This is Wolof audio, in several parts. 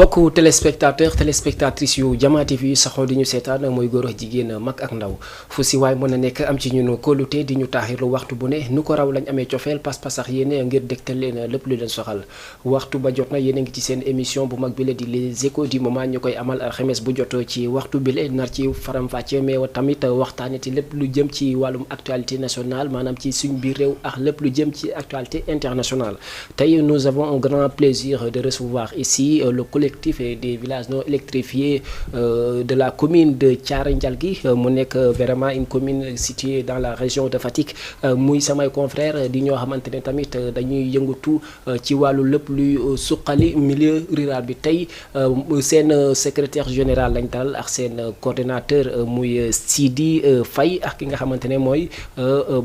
mbokku téléspectatrices yu Jama TV saxoo di ñu seetaan mooy góor ak jigéen mag ak ndaw fu si waay mën a nekk am ci ñun kóolute di ñu taaxirlu waxtu bu ne nu ko raw lañ amee cofeel pas-pas sax yéen ngir dégtal leen lépp lu leen soxal waxtu ba jot na yéen a ngi ci seen émission bu mag bi la di les échos du moment ñu koy amal alxames bu jot ci waxtu bi la nar ci faram-fàcce mais tamit waxtaane ci lépp lu jëm ci wàllum actualité nationale maanaam ci suñ biir réew ak lépp lu jëm ci actualité internationale. Tey nous avons un grand plaisir de recevoir ici le collectif des villages non électrifiés de la commune de Thiaroye Ndialgui mu nekk vraiment une commune située dans la région de Fatick muy samay confrères di ñoo xamante ne tamit dañuy yëngatu ci wàllu lépp luy suqali milieu rural bi tey seen secrétaire général lañ dalal ak seen coordonnateur muy Sidi Faye ak ki nga xamante ne mooy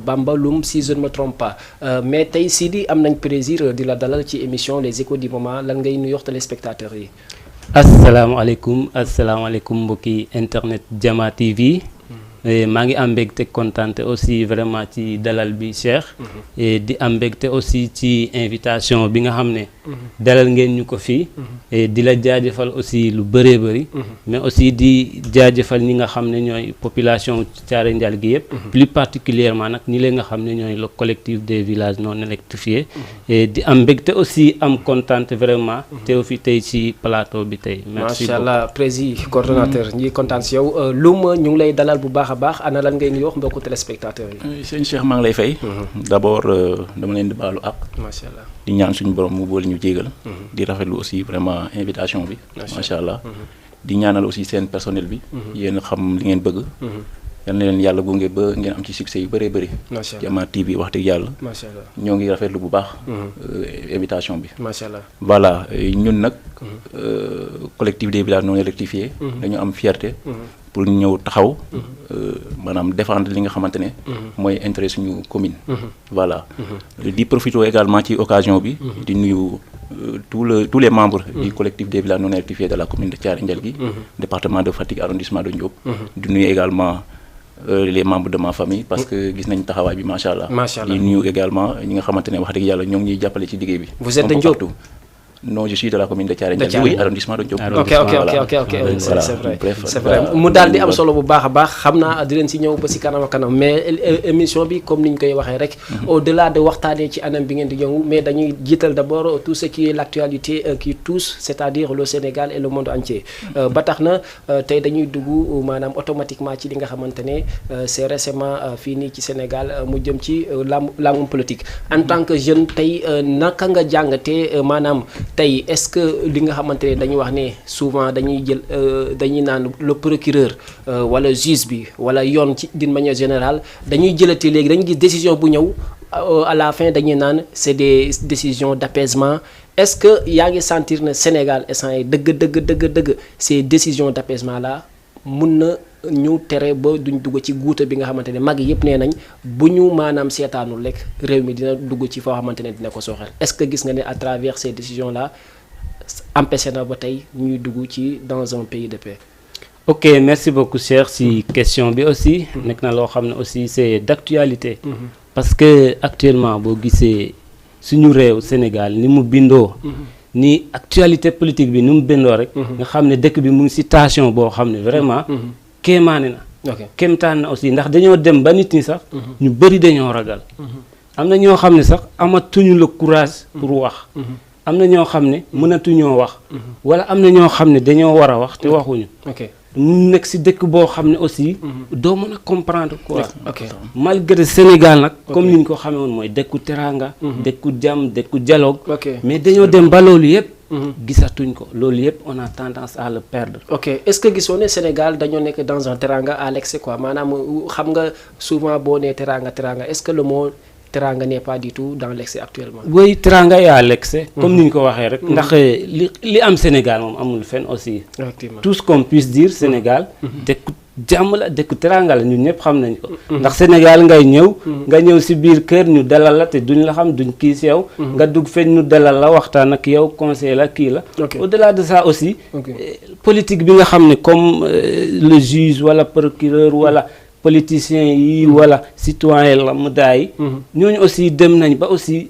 Bamba Loum si je ne me trompe pas mais tey Sidi am nañ plaisir di la dalal ci émission les échos du moment lan ngay nuyu téléspectateurs yi. asalaamaaleykum mbokki internet Jama TV. maa ngi am mbégte kontaante aussi vraiment ci dalal bi Cheikh. di am mbégte aussi ci invitation bi nga xam ne. dalal ngeen ñu ko fii. di la jaajëfal aussi lu bëree bëri. mais aussi di jaajëfal ñi nga xam ne ñooy population Thiaroye Ndialgui yëpp. plus particulièrement nag ñi leen nga xam ne ñooy le collectif des villages non électrifiés. di am mbégte aussi am kontaante vraiment. teew fi tey ci plateau bi tey. merci macha allah président coordonnateur ñi kontaan si yow Loum ñu ngi lay dalal bu baax. baax ana lan ngay nuyoo mbokku téléspectateurs yi. sëñ Cheikh maa ngi lay fay. d'abord dama leen di baalu ak. macha allah di ñaan suñu borom mu boole ñu jégal. di rafetlu aussi vraiment invitation bi. macha allah di ñaanal aussi seen personnel bi. yéen xam li ngeen bëgg. yal na leen yàlla gunge ba ngeen am ci succès yu bëree bëri. macha allah Jama TV wax dëgg yàlla. macha allah ñoo ngi rafetlu bu baax. invitation bi. macha allah voilà ñun nag. collectif des villages non électrifiés. dañu am fierté. pour ñëw taxaw maanaam défendre li nga xamante ne mooy intérêt suñu commune voilà di profiter également ci occasion bi di nuyu tous les membres du collectif des villages non électrifiés de la commune de Thiaroye Ndialgui département de Fatick arrondissement de Ndiop di nuyu également les membres de ma famille parce que gis nañ taxawaay bi macha allah di nuyu également ñi nga xamante ne wax dëgg yàlla ñoo ngi ñuy jàppale ci liggéey bi. Vous êtes de Ndiop? Non, je suis de la commune de Thiaroye Ndialgui, oui, arrondissement de Ndiop. ok c'est vrai c'est vrai mu daal di am solo bu baax a baax xam naa di leen si ñëw ba si kanam a kanam mais émission bi comme ni ñu koy waxee rek au delà de waxtaanee ci anam bi ngeen di ñëw mais dañuy jiital d'abord tout ce qui est l'actualité qui touche c'est-à-dire le Sénégal et le monde entier ba tax na tey dañuy dugg maanaam automatiquement ci li nga xamante ne c'est récemment fii nii ci Sénégal mu jëm ci langum politique en tant que jeune tey naka nga jàngatee maanaam tey est-ce que li nga xamante ne dañuy wax ne souvent dañuy jël dañuy naan le procureur wala juge bi wala yoon ci d'une manière générale dañuy jëlati léegi dañuy gis décision bu ñëw à la fin dañuy naan c'est des décisions d'apaisement est-ce que yaa ngi sentir ne Sénégal instant yi dëgg ces décisions d'apaisement là mun na ñu tere ba duñ dugg ci guuta bi nga xamante ne mag yëpp nee nañ bu ñu maanaam seetaanul rek réew mi dina dugg ci foo xamante ne dina ko sooxal est-ce que gis nga ne à travers ces décisions là empêché na ba tey ñuy dugg ci dans un pays de paix. ok merci beaucoup Cheikh si question bi aussi nekk na loo xam ne aussi c'est d'actualité parce que actuellement boo gisee suñu réew Sénégal ni mu bindoo ni actualité politique bi ni mu bindoo rek nga xam ne dëkk bi mu ngi ci tension boo xam ne vraiment kéemaane na kéemtaan na aussi ndax dañoo dem ba nit ñi sax ñu bëri dañoo ragal am na ñoo xam ne sax amatuñu le courage pour wax am na ñoo xam ne mënatuñoo wax wala am na ñoo xam ne dañoo war a wax te waxuñu mu nekk ci dëkk boo xam ne aussi doo mën a comprendre quoi malgré Sénégal nag comme ni ñu ko xamee woon mooy dëkku teranga dëkku jàmm dëkku dialogue mais dañoo dem ba loolu yëpp gisatuñ ko loolu yëpp on a tendance à le perdre. ok est-ce que gisoo ne Sénégal dañoo nekk dans un teranga à l'excès quoi maanaam xam nga souvent boo nee teranga est-ce que le mot teranga n'est pas du tout dans l'excès actuellement. oui teranga est à l'excès. comme ni ñu ko waxee rek. ndax li am Sénégal moom amul fenn aussi. effectivement tout ce qu'on puisse dire Sénégal. dëkku jàmm la dëkku teranga la ñun ñëpp xam nañ ko. ndax Sénégal ngay ñëw. nga ñëw ci biir kër ñu dalal la te duñ la xam duñ kii ci yow. nga dugg feeñ ñu dalal la waxtaan ak yow conseil la kii la. au-delà de ça aussi. politique bi nga xam ne comme le juge wala procureur wala. politiciens yi wala citoyen lambda yi ñooñu aussi dem nañ ba aussi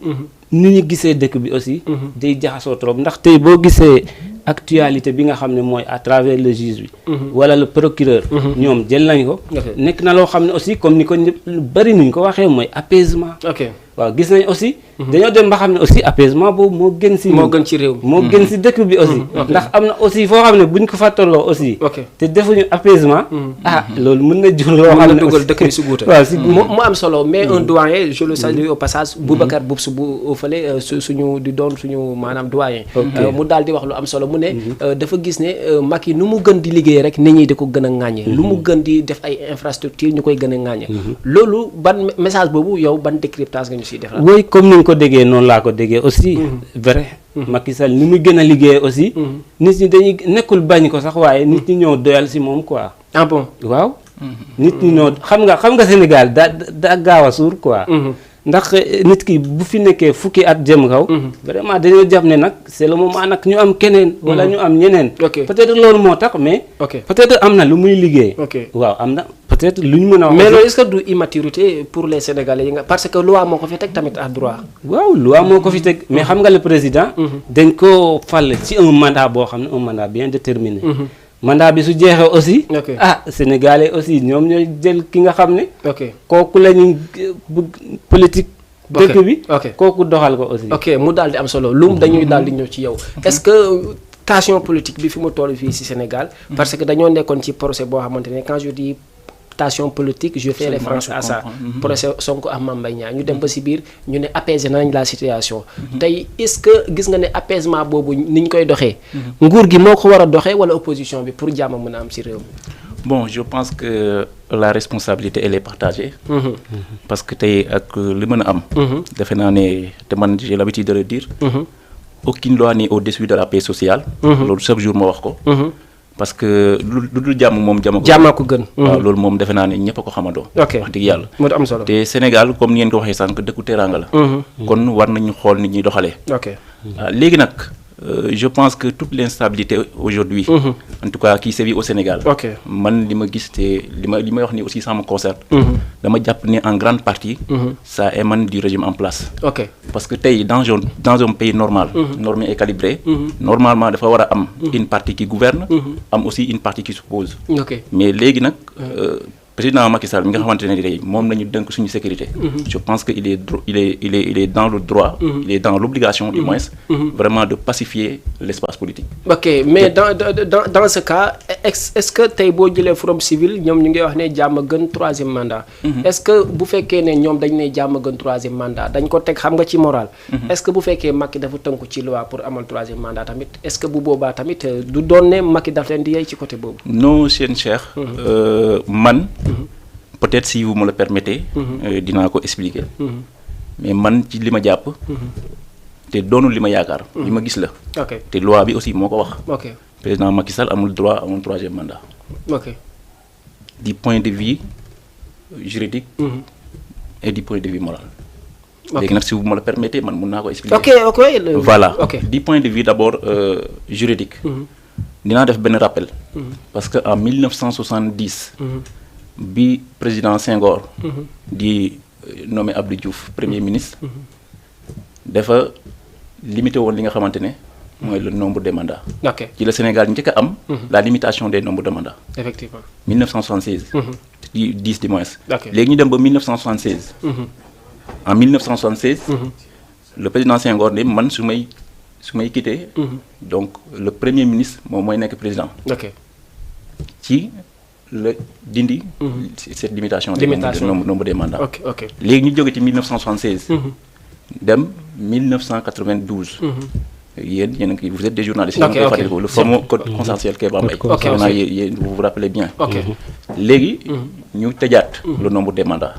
ni ñu gisee dëkk bi aussi day jaxasoo trop ndax tey boo gisee actualité bi nga xam ne mooy à travers le juge bi wala le procureur ñoom jël nañ ko nekk na loo xam ne aussi comme ni ko bari nuñ ko waxee mooy apaisement waaw gis nañ aussi dañoo dem ba xam ne aussi apaisement boobu moo gën si réew moo gën si dëkk bi aussi ndax am na aussi foo xam ne buñ ko fàttaloo aussi te defuñu apaisement loolu mën na jur loo xam ne dugal dëkk bi si guuta waaw si mu am solo mais un doyen je le salue au passage Boubacar Boubs bu fële suñu di doon suñu maanaam doyen mu daal di wax lu am solo mu ne dafa gis ne Macky nu mu gën di liggéey rek nit ñi di ko gën a ŋàññe lu mu gën di def ay infrastructure ñu koy gën a ŋàññe loolu ban message boobu yow ban décryptage nga ñu siy def oui comme ni nga ko déggee noonu laa ko déggee aussi vrai Macky Sall ni muy gën a liggéey aussi nit ñi dañuy nekkul bañ ko sax waaye nit ñi ñoo doyal si moom quoi ah bon waaw nit ñi ñoo xam nga Sénégal daa gaaw a suur quoi ndax nit ki bu fi nekkee fukki at jëm kaw vraiment dañoo jàpp ne nag c'est le moment nag ñu am keneen wala ñu am ñeneen peut-être loolu moo tax mais peut-être am na lu muy liggéey waaw am na peut-être lu ñu mën a wax mais loolu est-ce que du immaturité pour les Sénégalais yi nga parce que loi moo ko fi teg tamit à droit waaw loi moo ko fi teg mais xam nga le président dañ ko fal ci un mandat boo xam ne un mandat bien déterminé mandat bi su jeexee aussi Sénégalais aussi ñoom ñooy jël ki nga xam ne kooku la ñu bëgg politique dëkk bi kooku doxal ko aussi mu daal di am solo lum dañuy daal di ñëw ci yow est-ce que tension politique bi fi mu toll fii ci Sénégal parce que dañoo nekkoon ci procès boo xamante ne quand je dis tension politique je fais référence à ça procès Sonko ak Mame Mbaye Niang ñu dem ba ci biir ñu ne apaiser nañ la situation tey est-ce que gis nga ne apaisement boobu ni ñu koy doxee nguur gi moo ko war a doxee wala opposition bi pour jàmm mën a am ci réew mi bon je pense que la responsabilité elle est partagée parce que tey ak li mën a am defe naa ne te man j'ai l'habitude de le dire aucune loi n'est au-dessus de la paix sociale loolu chaque jour ma wax ko parce que lu dul jàmm moom jàmm ko gën waaw loolu moom defe naa ne ñëpp a ko xamandoo wax dëgg yàlla moo am solo te Sénégal comme ni ngeen ko waxee sànq dëkku teraanga la kon war nañu xool nit ñuy doxalee léegi nag je pense que toute l'instabilité aujourd'hui en tout cas qui sévit au Sénégal man li ma gis te li may wax ni aussi ça me concerne dama jàpp ne en grande partie ça émane du régime en place parce que tey dans un pays normal normé et calibré normalement dafa war a am une partie qui gouverne am aussi une partie qui s'oppose mais léegi nag président Macky Sall mi nga xamante ne tey moom nañu dënk suñu sécurité je pense que il est dans le droit il est dans l'obligation du moins vraiment de pacifier l'espace politique mais dans ce cas est-ce que tey boo jëlee Forum Civil ñoom ñu ngi wax ne jàmm gën troisième mandat est-ce que bu fekkee ne ñoom dañ ne jàmm gën troisième mandat dañ ko teg xam nga ci moral est-ce que bu fekkee Macky dafa tënku ci loi pour amal troisième mandat tamit est-ce que bu boobaa tamit du doon ne Macky daf leen di yey ci côté boobu non seen Cheikh man peut-être si vous me le permettez dinaa ko expliquer mais man ci li ma jàpp te doonul li ma yaakaar li ma gis la te loi bi aussi moo ko wax président Macky Sall amul droit amul troisième mandat du point de vue juridique et du point de vue moral léegi nag si vous me le permettez man mun naa ko expliquer voilà du point de vue d'abord juridique dinaa def benn rappel parce que en 1970 bi président Senghor di nommé Abdou Diouf premier ministre dafa limité woon li nga xamante ne mooy le nombre de mandats ci le Sénégal njëkk a am la limitation des nombres de mandats effectivement 1976 10 du moins léegi ñu dem ba 1976 en 1976 le président Senghor ne man su may quitté donc le premier ministre moom mooy nekk président ci la dindi cette limitation des nombre des mandats léegi ñu jóge ci 1976 dem 1992 yéen vous êtes des journalistes le fameux code consensuel Kéba Mbaye yéen vous vous rappelez bien léegi ñu tëjaat le nombre des mandats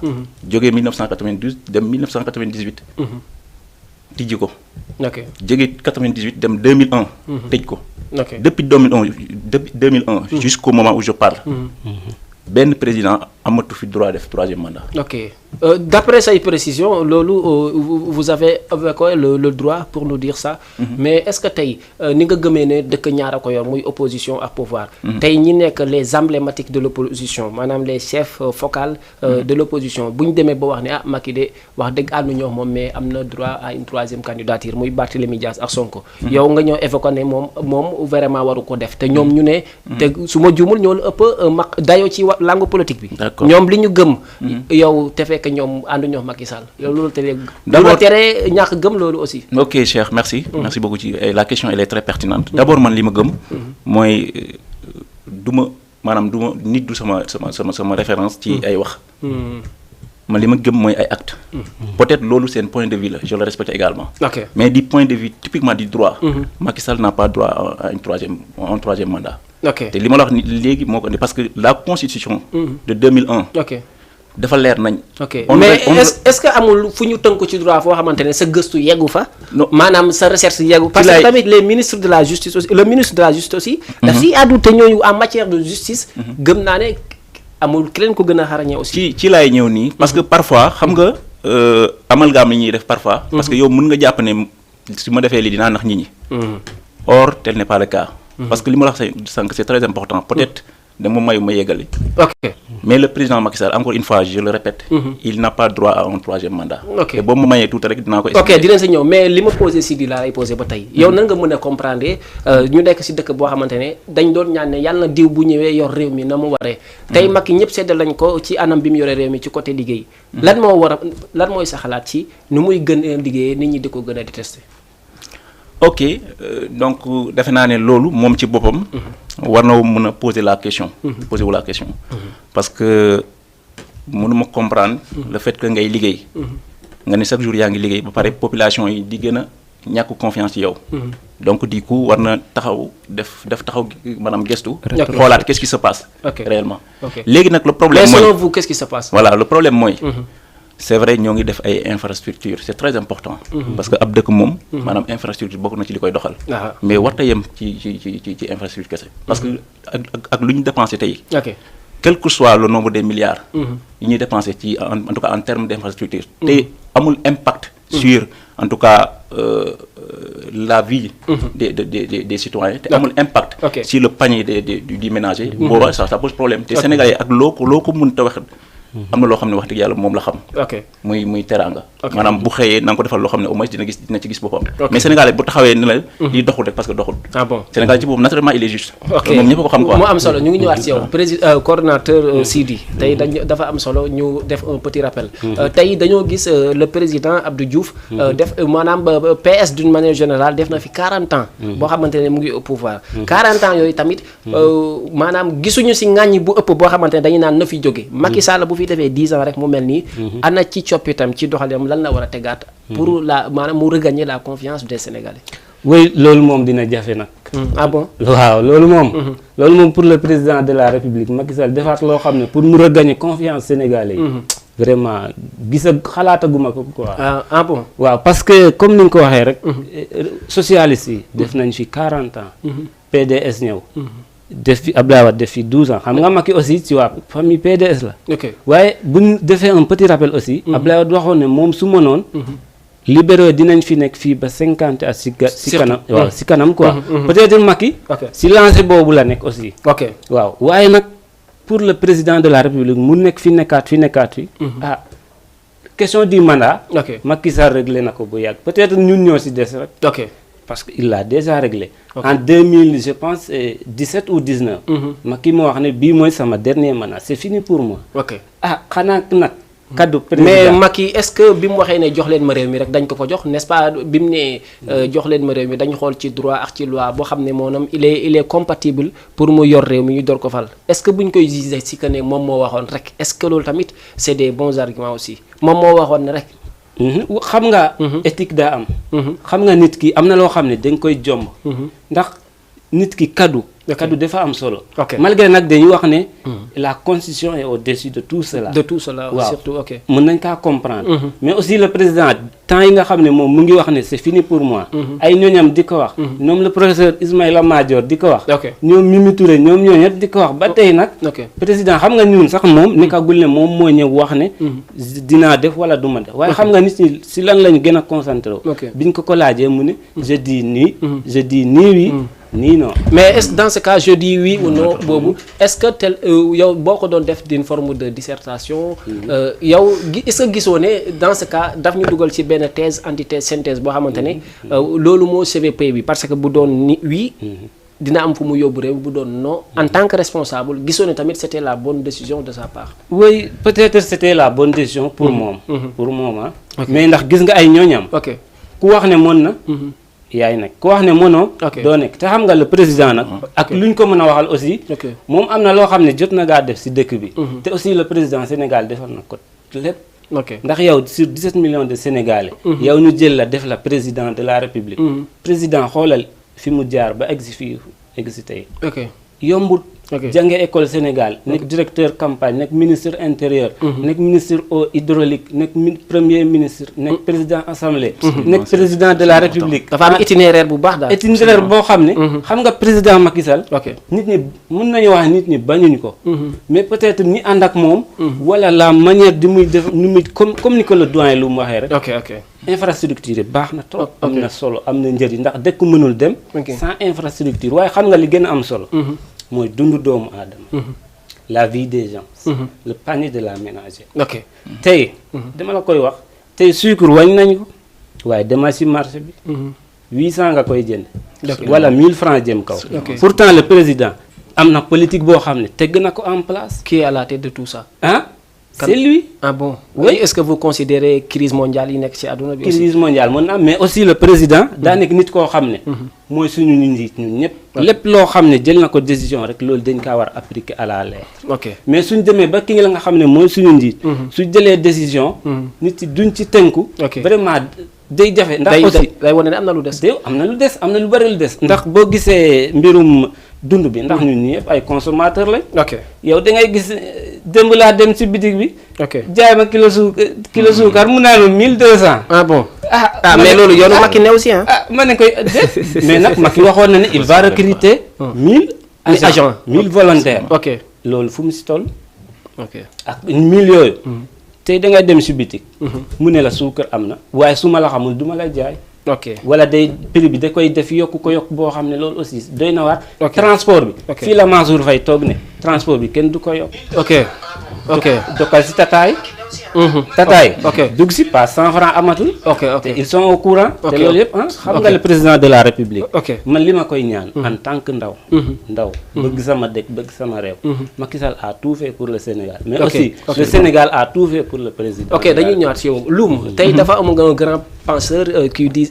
jógee 1992 dem 1998 tijji ko jógee 98 dem 2001 tëj ko depuis 2001 jusqu'au moment où je parle benn président amatu fi droit def 3e mandat. Ok d'après ces précisions vous avez le droit pour nous dire ça. Mais est-ce que tey ni nga gëmee ne dëkk ñaara ko yor muy opposition ak pouvoir. tey ñi nekk les emblématiques de l'opposition maanaam les chefs focaux de l'opposition bu ñu demee ba wax ne ah Macky de wax dëgg ànduñoo moom mais am na droit à une 3e candidature muy Barthélémy Dias ak Sonko. yow nga ñëw évoqué ne moom vraiment waru ko def te ñoom ñu ne. te su ma juumul ñoo la ëpp dayoo ci langue politique bi. ñoom li ñu gëm. yow te fekk ñoom ànduñoo Macky Sall loolu tere. d'abord tere ñàkk gëm loolu aussi. ok Cheikh merci. merci beaucoup ci la question elle est très pertinente. d'abord man li ma gëm. mooy du ma nit du sama référence ci ay wax. man li ma gëm mooy ay actes. peut-être loolu seen point de vue la je le respecte également. mais du point de vue typiquement du droit. Macky Sall n'a pas droit à un 3e mandat. te li ma la wax ni léegi moo ko indi parce que la constitution. de 2001. dafa leer nañ. mais est-ce que amul fu ñu tënk ci droit foo xamante ne sa gëstu yeggu fa. maanaam sa recherche yeggu. parce que tamit les ministres de la justice aussi le ministre de la justice aussi. daf siy àddu te ñooñu en matière de justice. gëm naa ne amul keneen ko gën a xarañee aussi. ci laay ñëw nii. parce que parfois xam nga amalgame yi ñuy def parfois. parce que yow mën nga jàpp ne su ma defee lii dinaa nax nit ñi. or tel n'est pas le cas. parce que li ma la wax sànq c'est très important peut-être. dama mayu ma yeggali. mais le président Macky Sall encore une fois je le répète. il n'a pas droit à un 3e mandat. te boo ma mayee tuuti rek dinaa ko. dinañ si ñëw mais li ma posé Sidi laa lay posé ba tey yow nan nga mën a comprendre ñu nekk si dëkk boo xamante ne dañ doon ñaan ne yàlla na diw bu ñëwee yor réew mi na mu waree. tey Macky ñëpp seddal lañ ko ci anam bi mu yore réew mi ci côté liggéey. lan mooy sa xalaat ci nu muy gën a liggéeyee nit ñi di ko gën a détester. ok donc defe naa ne loolu moom ci boppam. war na mën a poser la question. parce que mënuma comprendre. le fait que ngay liggéey. nga ne chaque jour yaa ngi liggéey ba pare population yi di gën a ñàkk confiance ci yow. donc du coup war na taxaw def taxaw maanaam gestu. xoolaat qu'est-ce qui se passe. réellement. léegi nag le problème mooy mais selon vous qu'est-ce qui se passe. voilà le problème mooy. c'est vrai ñoo ngi def ay infrastructures c'est très important. parce que ab dëkk moom. maanaam infrastructure bokk na ci li koy doxal. mais warta yem ci infrastructure kese. parce que ak lu ñu dépensé tey. quel que soit le nombre des milliards. yi ñuy dépensé ci en tout cas en termes d'infrastructure. te amul impact. sur en tout cas la vie. des citoyens te amul impact. sur le panier du ménager. booba ça pose problème te Sénégalais ak loo ko mën ta wax. am na loo xam ne wax dëgg yàlla moom la xam. muy teraanga. maanaam bu xëyee na nga ko defal loo xam ne au moins dina ci gis boppam. mais Sénégalais bu taxawee ni la lii doxul rek parce que doxul. Sénégalais ci boppam naturellement il est juste. moom ñëpp ko xam quoi. mu am solo ñu ngi ñëwaat si yow président coordonnateur Sidi tey dafa am solo ñu def un petit rappel. tey dañoo gis le président Abdou Diouf. def maanaam PS d'une manière générale def na fi 40 ans. boo xamante ne mu ngi au pouvoir. 40 ans yooyu tamit maanaam gisuñu si ŋàññi bu ëpp boo xamante ne dañu naan na fi jóge Macky Sall bu fi defee 10 ans rek mu mel nii. ana ci coppitam ci doxalinam lan la war a tegaat. pour maanaam mu regagner la confiance des Sénégalais. oui loolu moom dina jafe nag. ah bon waaw loolu moom pour le président de la République Macky Sall defaat loo xam ne pour mu regagner confiance Sénégalais yi. vraiment xalaataguma ko quoi. ah bon waaw parce que comme ni nga ko waxee rek. socialistes yi def nañ fi 40 ans. PDS ñëw. def fi Abdoulaye Wade def fi 12 ans xam nga Macky aussi ci waa famille PDS la. waaye bu ñu defee un petit rappel aussi. Abdoulaye Wade waxoon ne moom su mënoon. libéraux dinañ fi nekk fii ba 50 at si kanam. waaw si kanam quoi. peut-être Macky. si lancé boobu la nekk aussi. waaw waaye nag pour le président de la République mu nekk fi nekkaat fi. question du mandat. Macky Sall réglé na ko bu yàgg peut-être ñun ñoo si des rek. parce que il l'a déjà réglé. en 2000 je pense 17 ou 19. Macky moo wax ne bii mooy sama dernier mandat c'est fini pour moi. xanaa nag. kaddu président mais Macky est-ce que bi mu waxee ne jox leen ma réew mi rek dañ ko jox n'est-ce pas bi mu ne jox leen ma réew mi dañu xool ci droit ak ci loi boo xam ne moom il est compatible pour mu yor réew mi ñu door ko fal est-ce que buñ koy gisee si que ne moom moo waxoon rek est-ce que loolu tamit c'est des bons arguments aussi moom moo waxoon ne rek. xam nga. éthique daa am. xam nga nit ki am na loo xam ne dañ koy jomb. ndax nit ki kaddu dafa am solo. malgré nag dañuy wax ne. la constitution est au-dessus de tout cela. waaw surtout mën nañ kaa comprendre. mais aussi le président temps yi nga xam ne moom mu ngi wax ne c'est fini pour moi. ay ñooñam di ko wax. ñoom le professeur Ismaïla Madior di ko wax. ñoom Mimi Touré ñoom ñoo ñëpp di ko wax ba tey nag. président xam nga ñun sax moom nekkagul ne moom moo ñëw wax ne. dinaa def wala du ma def waaye xam nga nit ñi si lan lañu gën a concentré wu. biñ ko laajee mu ne. je dis ni oui. nii non mais est-ce que dans ce cas je dis oui ou non boobu est-ce que tel yow boo ko doon def d'une forme de dissertation yow est-ce que gisoo ne dans ce cas daf ñu dugal ci benn thèse antithèse synthèse boo xamante ne loolu moo sauvé pays bi parce que bu doon ni oui dina am fu mu yóbbu réew bu doon non en tant que responsable gisoo ne tamit c'était la bonne décision de sa part. oui peut-être c'était la bonne décision pour moom. pour moom ah. mais ndax gis nga ay ñooñam. ku wax ne mën na. yaay nag ku wax ne mënoo. doo nekk te xam nga le président nag. ak lu ñu ko mën a waxal aussi. moom am na loo xam ne jot na gaa def si dëkk bi. te aussi le président Sénégal defal na ko lépp. ndax yow sur 17 millions de Sénégalais. yow ñu jël la def la président de la République. président xoolal fi mu jaar ba egsi fii egsi tey. yombut. jànge école Sénégal nekk directeur campagne nekk ministre intérieur. nekk ministre eau hydraulique nekk premier ministre nekk président assemblée. nekk président de la république. dafa am itinéraire bu baax daal. itinéraire boo xam ne. xam nga président Macky Sall. nit ñi mën nañu wax nit ñi bañuñ ko. mais peut-être ñi ànd ak moom. wala la manière di muy def ni muy comme ni ko le doyen lu mu waxee rek. infrastructure yi baax na trop. am na solo am na njëriñ ndax dëkk mënul dem. sans infrastructure waaye xam nga li gën a am solo. mooy dundu doomu aadama. la vie des gens. le panier de la ménagère. tey dama la koy wax tey sucre wañ nañ ko waaye demal ci marché bi. 800 nga koy jënd. wala 1000 francs jëm kaw. pourtant le président am na politique boo xam ne teg na ko en place. qui est à la tête de tout ça. c'est lui. Ah bon? Oui. Est-ce que vous considérez crise mondiale yi nekk ci àdduna bi aussi? Crise mondiale mën na mais aussi le président daa nekk nit koo xam ne mooy suñu njiit ñun ñëpp lépp loo xam ne jël na ko décision rek loolu dañ kaa war a appliquer à la lettre. Mais suñ demee ba ki nga la nga xam ne mooy suñu njiit su jëlee décision nit yi duñ ci tënku vraiment day jafe ndax aussi day wane ne am na lu des. am na lu des am na lu bari lu des ndax boo gisee mbirum dund bi ndax ñun ñëpp ay consommateur lañ. yow da ngay gis démb laa dem ci bitig bi. jaay ma kilo suukar mu naan 1200. ah bon mais loolu yoonu Macky ne aussi ma ne koy mais nag Macky waxoon na ne il va recruter 1000 agents 1000 volontaires. loolu fu mu ci toll. ak 1000 yooyu. tey da ngay dem ci bitig. mu ne la suukar am na waaye su ma la xamul du ma lay jaay. wala day prix bi da koy def yokk ko yokk boo xam ne loolu aussi doy na waar. transport bi. fii la Mansour Faye toog ne transport bi kenn du ko yokk. dokkal ci tataay. tataay. dugg si pas 100 francs amatul. te ils sont au courant. te loolu yëpp xam nga le président de la république. man li ma koy ñaan. en tant que ndaw. bëgg sama dëkk bëgg sama réew. Macky Sall a tout fait pour le Sénégal. mais aussi le Sénégal a tout fait pour le président. dañuy ñëwaat si yow Loum tey dafa am un grand penseur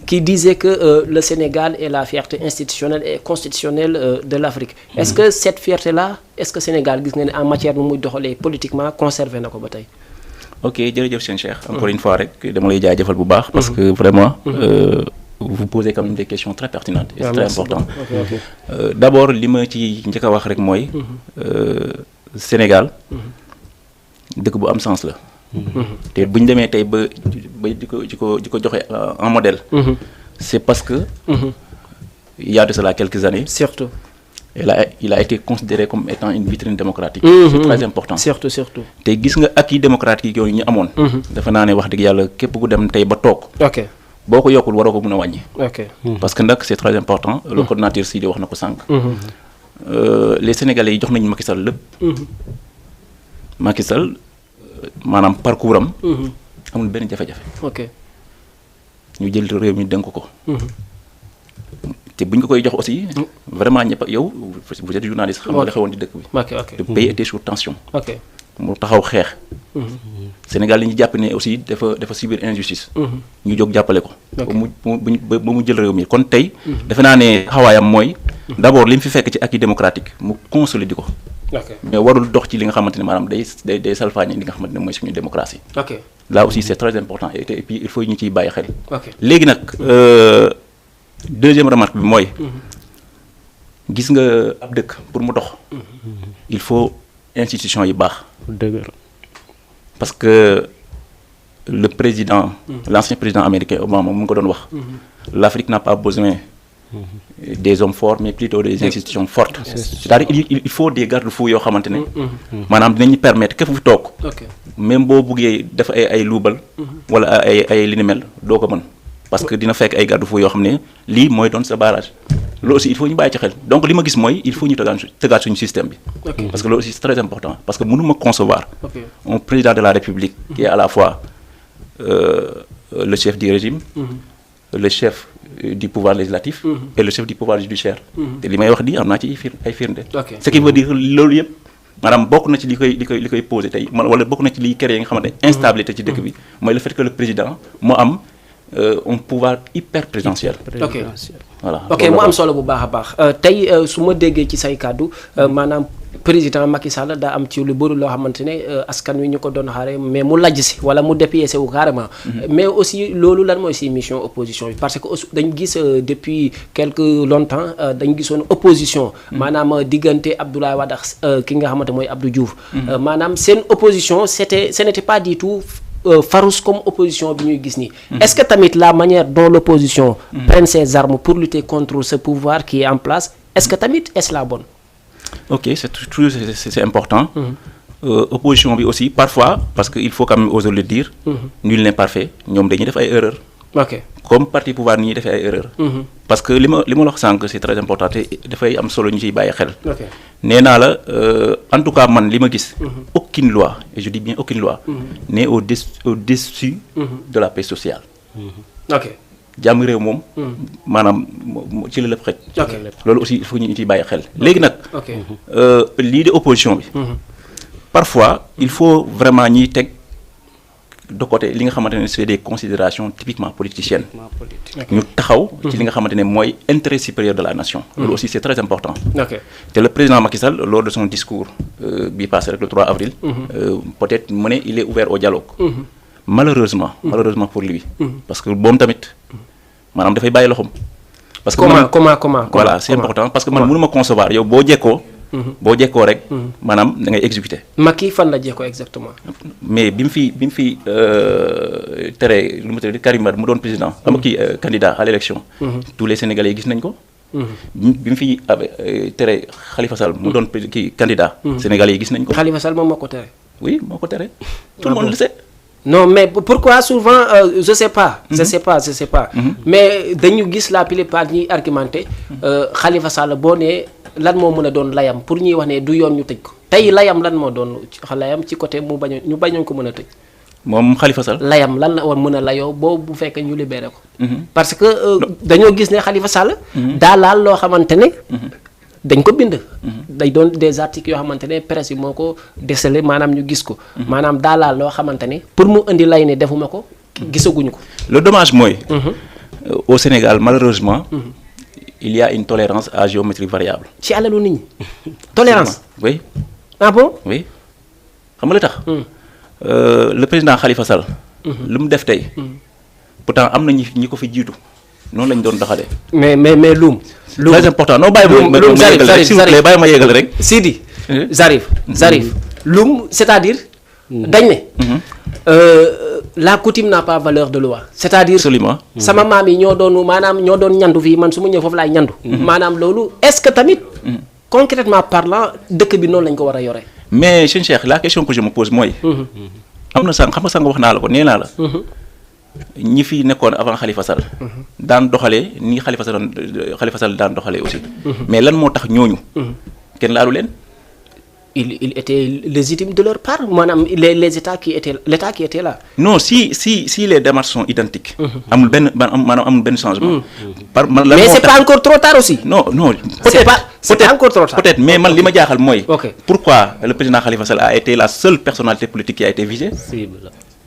qui disait que le Sénégal est la fierté institutionnelle et constitutionnelle de l'Afrique. Est-ce que cette fierté là est-ce que Sénégal gis nga ne en matière nu muy doxalee politiquement conservé na ko ba tey. ok jërëjëf sëñ Cheikh encore une fois rek dama lay jaajëfal bu baax parce que vraiment vous posez quand même des questions très pertinentes et c'est très important. D'abord li ma ci njëkk a wax rek mooy Sénégal dëkk bu am sens la te bu ñu demee tey ba di ko joxe en modèle c'est parce que il y a de cela quelques années surtout il a été considéré comme étant une vitrine démocratique. C'est très important. Surtout. te gis nga acquis démocratique yooyu ñu amoon. dafa naa ne wax dëgg yàlla képp ku dem tey ba toog. boo ko yokkul waroo ko mën a wàññi. parce que nag c'est très important. le coordinateur Sidi wax na ko sànq. Les Sénégalais yi jox nañu Macky Sall lépp. Macky Sall maanaam parcours am. amul benn jafe-jafe. ñu jël réew mi dénk ko. te bu ñu ko koy jox aussi vraiment ñëpp yow vous êtes journaliste xam nga la xewoon di dëkk bi. le pays était sous tension. mu taxaw xeex. Sénégal li ñu jàpp ne aussi dafa subir injustice. ñu jóg jàppale ko. ba mu jël réew mi kon tey. defe naa ne xawaayam mooy. d'abord li mu fi fekk ci acquis démocratique mu consolider ko. mais warul dox ci li nga xamante ne maanaam day salfaañe li nga xamante ne mooy suñu démocratie. là aussi c'est très important et puis il faut ñu ciy bàyyi xel. léegi nag. Deuxième remarque bi mooy gis nga ab dëkk pour mu dox il faut institution yi baax parce que le président, l'ancien président américain Obama mu ngi ko doon wax. L'Afrique n'a pas besoin des hommes forts mais plutôt des institutions fortes. C'est-à-dire il faut des garde-fous yoo xamante ne. maanaam dinañu permettre képp fu toog. même boo buggee def ay luubal. wala ay li ni mel doo ko mën. parce que dina fekk ay garde-fous yoo xam ne lii mooy doon sa barrage. loolu aussi il faut ñu bàyyi ci xel donc li ma gis mooy il faut ñu tëggaat suñu système bi. parce que loolu aussi c'est très important parce que mënuma concevoir. un président de la République. qui est à la fois le chef du régime. le chef du pouvoir législatif. et le chef du pouvoir judiciaire. te li may wax di am naa ci ay firnde. ce qui veut dire loolu yëpp maanaam bokk na ci li koy posé tey wala bokk na ci liy créé nga xamante instabilité ci dëkk bi mooy le fait que le président moo am un pouvoir hyper présidentiel. voilà mu am solo bu baax a baax tey su ma déggee ci say kàddu maanaam président Macky Sall daa am ci lu bëri loo xamante ne askan wi ñu ko doon xaare mais mu lajj si wala mu dépiécé wu carrément. mais aussi loolu lan mooy si mission opposition bi parce que dañ gis depuis quelque longtemps dañ gisoon opposition. maanaam diggante Abdoulaye Wade ak ki nga xamante mooy Abdou Diouf. maanaam seen opposition ce n'était pas du tout farouche comme opposition bi ñuy gis nii. est-ce que tamit la manière dont l'opposition prend ses armes pour lutter contre ce pouvoir qui est en place est-ce que tamit est-ce la bonne? Ok, c'est important. Opposition bi aussi parfois parce que il faut quand même oser le dire. Nul n'est parfait ñoom dañuy def ay erreurs. Comme parti pouvoir ni ñuy defee ay erreurs. parce que li ma la wax sànq c'est très important te dafay am solo ñu ciy bàyyi xel. nee naa la en tout cas man li ma gis. aucune loi et je dis bien aucune loi. n'est au-dessus de la paix sociale. jàmm réew moom. maanaam ci la lépp xëj. loolu aussi il faut ñu ciy bàyyi xel. léegi nag. lii de opposition bi. parfois il faut vraiment ñiy teg de côté li nga xamante ne c'est des considérations typiquement politiciennes. ñu taxaw. ci li nga xamante ne mooy intérêt supérieur de la nation. loolu aussi c'est très important. te le président Macky Sall lors de son discours bi passé rek le 3 avril. peut-être mu ne il est ouvert au dialogue. malheureusement pour lui. parce que moom tamit maanaam dafay bàyyi loxoom. parce que comment voilà c'est important parce que man mënuma concevoir yow boo jekkoo rek. maanaam da ngay exécuter. Macky fan la jekkoo exactement. mais bi mu fi tere lu mu tere Karim Wade mu doon président. am kii candidat à l'élection. tous les Sénégalais gis nañ ko. bi mu fi tere Khalifa Sall mu doon kii candidat. Sénégalais yi gis nañ ko. Khalifa Sall moom moo ko tere. oui moo ko tere. tout le monde le sait. non mais pourquoi souvent je sais pas. mais dañu gis la plupart ñuy argumenté Khalifa Sall boo nee lan moo mën a doon layam pour ñuy wax ne du yoon ñu tëj ko tey layam lan moo doon layam ci côté ñu bañoon ko mën a tëj. moom Khalifa Sall. layam lan la war mën a layoo boobu bu fekkee ñu libéré ko. parce que dañoo gis ne Khalifa Sall. daa laal loo xamante ne. dañ ko bind. day doon des articles yoo xamante ne presse yi moo ko décelé maanaam ñu gis ko. maanaam daalaal loo xamante ne pour mu indi lay ne defuma ko. gisaguñu ko. le dommage mooy. au Sénégal malheureusement. il y a une tolérance à géométrie variable. ci alalu nit ñi. tolérance. oui. ah bon. oui xam nga li tax. le président Khalifa Sall. lu mu def tey. pourtant am na ñi ko fi jiitu. noonu lañ doon doxalee. mais Loum. très important non bàyyi ma yégal rek. Sidi. Zarif Loum c'est-à-dire. dañ ne. la coutume n'a pas valeur de loi. c'est-à-dire absolument. sama maam yi ñoo doon ñandu fii man su ma ñëw foofu laay ñandu. maanaam loolu est-ce que tamit. concrètement parlant dëkk bi noonu lañ ko war a yore. mais sëñ Cheikh la question que je me pose mooy. am na sànq xam nga sànq wax naa la ko nee naa la. ñi fi nekkoon avant Khalifa Sall. daan doxalee ni Khalifa Sall daan doxalee aussi. mais lan moo tax ñooñu. kenn laalu leen. il était légitime de leur part maanaam les états l'état qui était là. non si les démarches sont identiques. amul benn changement. mais c'est pas encore trop tard aussi. non c'est pas encore trop tard. peut-être mais man li ma jaaxal mooy. pourquoi le président Khalifa Sall a été la seule personnalité politique qui a été visée.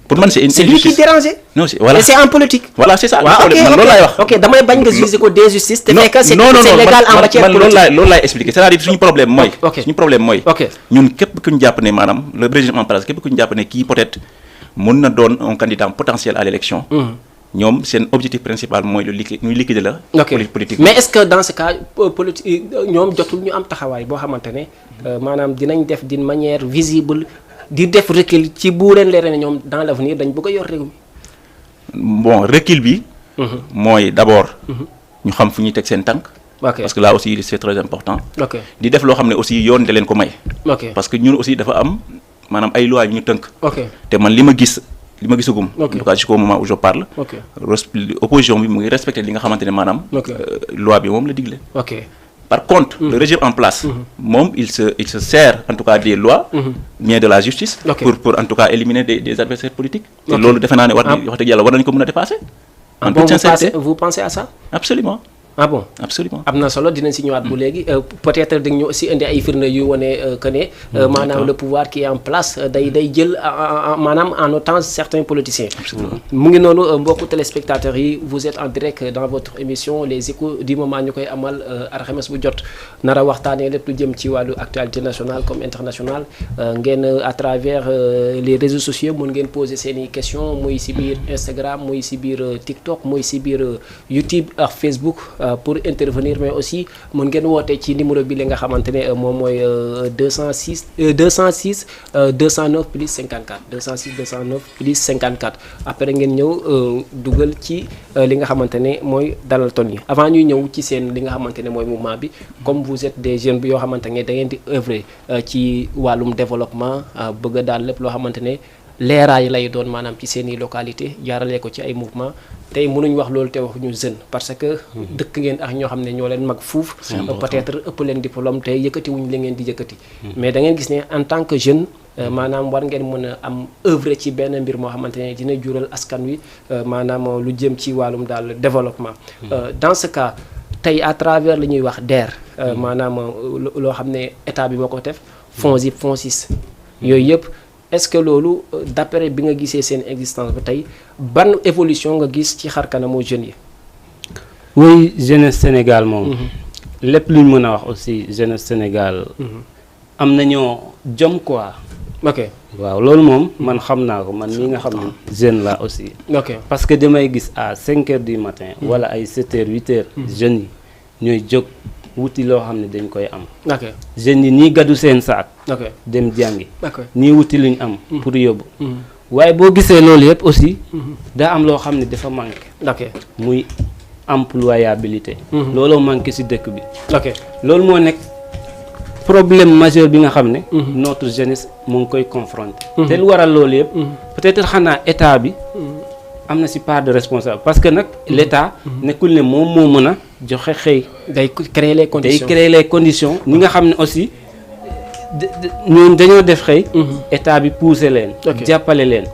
pour man c'est lui qui dérangeait. non voilà et c'est en politique. voilà c'est ça. waaw loolu laay wax. ok damay bañ nga juger ko d'injustice. te fekk c'est légal en matière politique. loolu laay expliquer c'est-à-dire suñu problème mooy. ñun képp ku ñu jàpp ne maanaam le régime en place képp ku ñu jàpp ne kii peut-être mën na doon un candidat potentiel à l'élection. ñoom seen objectif principal mooy ñu liquider la. politique mais est-ce que dans ce cas politique ñoom jotul ñu am taxawaay boo xamante ne maanaam dinañ def d'une manière visible. di def recul ci bu leen leeree ne ñoom dans l'avenir dañ bëgg a yor réew mi. bon recul bi. mooy d'abord. ñu xam fu ñuy teg seen tànk. parce que là aussi c'est très important. di def loo xam ne aussi yoon da leen ko may. parce que ñun aussi dafa am maanaam ay lois yu ñu tënk. te man li ma gisagum. en tout cas jusqu'au moment où je parle. opposition bi mu ngi respecté li nga xamante ne maanaam. loi bi moom la digle. Par contre, le régime en place, il se sert en tout cas des lois, bien de la justice, pour en tout cas éliminer des adversaires politiques. Et c'est ce que nous dépasser. En toute sincérité. Vous pensez à ça? Absolument. Ah bon? Absolument. Amna solo dinañ ci ñëwaat bu légui peut-être dañ ñu aussi indi ay firnde yu woné que né manam le pouvoir qui est en place day jël manam en otage certains politiciens. Mu ngi nonu mbokku téléspectateurs yi vous êtes en direct dans votre émission les échos du moment ñukoy amal alxames bu jot nara waxtané lepp lu jëm ci walu actualité nationale comme internationale ngeen à travers les réseaux sociaux mën ngeen poser seeni questions muy ci biir Instagram muy ci biir TikTok muy ci biir YouTube ak Facebook pour intervenir mais aussi mën ngeen woote ci numéro bi la nga xamante ne moom mooy 209 plus 54 206 209 plus 54 après ngeen ñëw dugal ci li nga xamante ne mooy dalal ton yi avant ñuy ñëw ci seen li nga xamante ne mooy mouvement bi comme vous êtes des jeunes bi yoo xamante ne da ngeen di œuvrer ci wàllum développement bëgg daal lépp loo xamante ne leeraay lay doon maanaam ci seeni localité jaarale ko ci ay mouvement tey mënuñ wax loolu te waxuñu jeune parce que dëkk ngeen ak ñoo xam ne ñoo leen mag fuuf peut-être ëpp leen diplôme te yëkkati wuñ la ngeen di yëkkati mais da ngeen gis ne en tant que jeune maanaam war ngeen mën a am œuvre ci benn mbir moo xamante ne dina jural askan wi maanaam lu jëm ci wàllum daal développement dans ce cas tey à travers li ñuy wax DER maanaam loo xam ne état bi moo ko def FONGIP FONSIS yooyu yëpp est-ce que loolu d'après bi nga gisee seen existence ba tey ban évolution nga gis ci xar kanamu jeunes yi. oui jeunesse Sénégal moom. lépp luñ mën a wax aussi jeunesse Sénégal. am nañoo jom quoi. ok waaw loolu moom man xam naa ko man mii nga xam ne jeune la aussi. ok parce que damay gis à 5 heures du matin. wala ay 7 heures 8 heures. jeunes yi ñooy jóg wuti loo xam ne dañ koy am. ok jeunes yi nii gàddu seen saak. ok dem jàngi. ok nii wuti luñ am. pour yóbbu. waaye boo gisee loolu yëpp aussi. daa am loo xam ne dafa manqué. ok muy employabilité. looloo manqué ci dëkk bi. ok loolu moo nekk problème majeur bi nga xam ne. notre jeunesse mu ngi koy confronter. te lu waral loolu yëpp. peut-être xanaa état bi. am na ci part de responsable parce que nag l'état nekkul ne moom moo mën a joxe xëy. day créer les conditions day créer les conditions. ñi nga xam ne aussi ñun dañoo def xëy. état bi pousser leen. jàppale leen.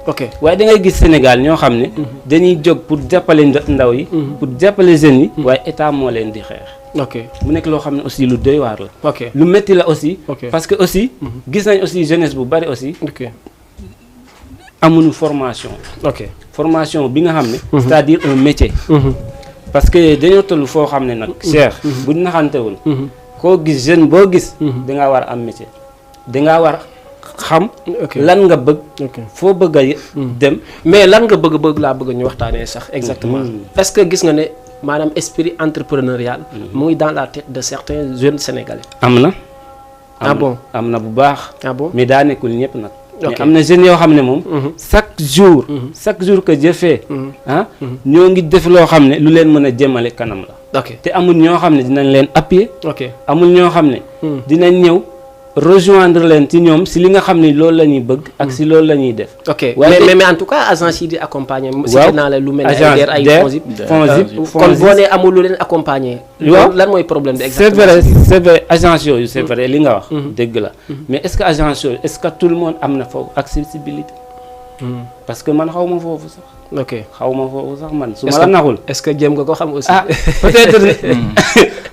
waaye da ngay gis Sénégal ñoo xam ne. dañuy jóg pour jàppale ndaw yi. pour jàppale jeunes yi. waaye état moo leen di xeex. mu nekk loo xam ne aussi lu doy waar la. lu métti la aussi. parce que aussi. gis nañ aussi jeunesse bu bari aussi. amuñu formation. formation bi nga xam ne. c'est-à-dire un métier. parce que dañoo toll foo xam ne nag. Cheikh buñ naxantewul. koo gis jeune boo gis. dangaa war a am métier. dangaa war xam. lan nga bëgg. foo bëgg a dem. mais lan nga bëgg laa bëgg ñu waxtaanee sax exactement. est-ce que gis nga ne maanaam esprit entrepreneurial. mu ngi dans la tête de certains jeunes sénégalais. am na. ah bon am na bu baax. ah bon mais daa nekkul ñëpp nag. mais am na jeunes yoo xam ne moom. chaque jour que jëfee. ñoo ngi def loo xam ne lu leen mën a jëmale kanam la. te amul ñoo xam ne dinañ leen appuyer. amul ñoo xam ne. dinañ ñëw rejoindre leen ci ñoom si li nga xam ne loolu la ñuy bëgg. ak si loolu la ñuy def. mais en tout cas agence yi di accompagner. waaw naa la lu mel ne ay DER FONGIP kon boo nee amul lu leen accompagner. lan mooy problème bi exactement. c'est vrai agence yooyu c'est vrai li nga wax. dëgg la mais est-ce que agence yooyu est-ce que tout le monde am na foofu accessibilité. parce que man xaw ma foofu sax. xaw ma foofu sax man su ma la naxul. est-ce que jéem nga ko xam aussi. peut-être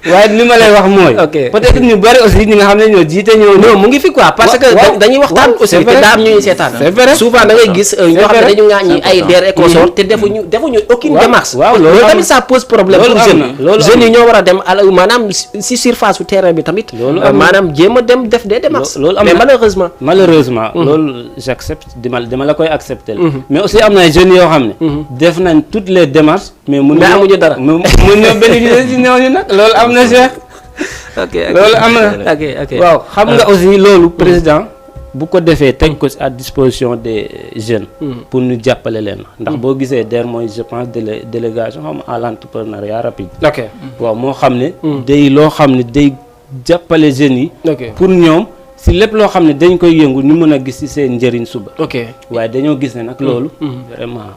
waaye li ma lay wax mooy. peut-être ñu bari aussi ñi nga xam ne ñoo jiite ñoo mu ngi fi quoi parce que dañuy waxtaan aussi te daa am ñuy seetaan. c'est vrai souvent da ngay gis ñoo xam ne dañu ŋaañi ay DER et consorts te defuñu aucune démarche. loolu tamit ça pose problème pour jeunes yi ñoo war a dem maanaam si surface su terrain bi tamit. maanaam jéem a dem def des démarches. mais malheureusement. loolu j'accepte dama la koy accepter. mais aussi am na ay jeunes yoo xam ne. def nañ toutes les démarches. mais amuñu dara mun ñoo bénéficier ci ñooñu nag loolu am na Cheikh. loolu am na. ok waaw xam nga aussi loolu président bu ko defee teg ko à disposition des jeunes. pour ñu jàppale leen ndax boo gisee DER mooy je pense délégation xam à l'entrepreneuriat rapide. ok waaw moo xam ne. day loo xam ne day jàppale jeunes yi. pour ñoom si lépp loo xam ne dañ koy yëngu ñu mën a gis ci seen njëriñ suba. ok waaye dañoo gis ne nag loolu. vraiment.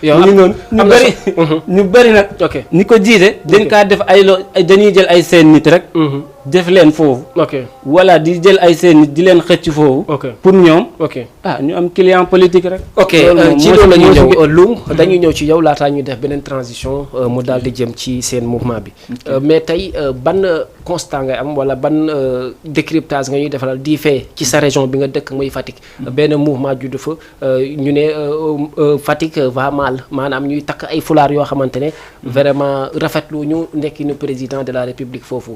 yow mu ngi noonu ñu bëri nag. ok ñi ko jiite dañ kaa def dañuy jël ay seen nit rek. def leen foofu. ok wala di jël ay seen nit di leen xëcc foofu. pour ñoom. ñu am client politique rek. ok ci loolu la ñuy ñëw Loum dañuy ñëw ci yow laataa ñuy def beneen transition mu daal di jëm ci seen mouvement bi. mais tey ban constat ngay am wala ban décryptage nga ñuy defalal di fee ci sa région bi nga dëkk muy Fatick. benn mouvement judd fa ñu ne Fatick va mal maanaam ñuy takk ay fulaar yoo xamante ne vraiment rafetlu ñu nekkinu président de la république foofu.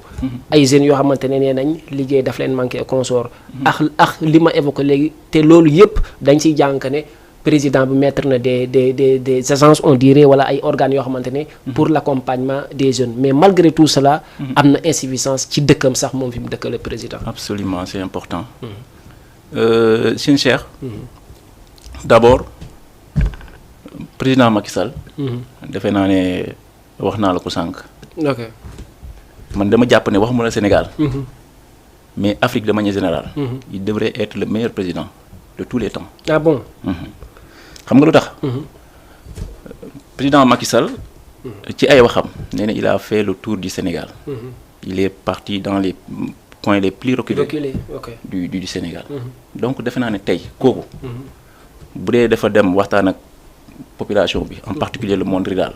ay jeunes yoo xamante ne nee nañ liggéey daf leen manqué consort ak li ma évoqué léegi te loolu yëpp dañ siy jàng ne président bi mettre na des agences on dirait wala ay organes yoo xamante ne pour l'accompagnement des jeunes mais malgré tout cela am na insuffisance ci dëkkam sax moom fi mu dëkk le président. Absolument, c'est important. Sëñ Cheikh d'abord président Macky Sall defe naa ne wax naa la ko sànq. ok man dama jàpp ne waxuma la Sénégal mais Afrique de manière générale il devrait être le meilleur président de tous les temps. Ah bon? xam nga lu tax président Macky Sall ci ay waxam nee na il a fait le tour du Sénégal. Il est parti dans les points les plus reculés du Sénégal. Donc defe naa ne tey kooku bu dee dafa dem waxtaan ak population bi en particulier le monde rural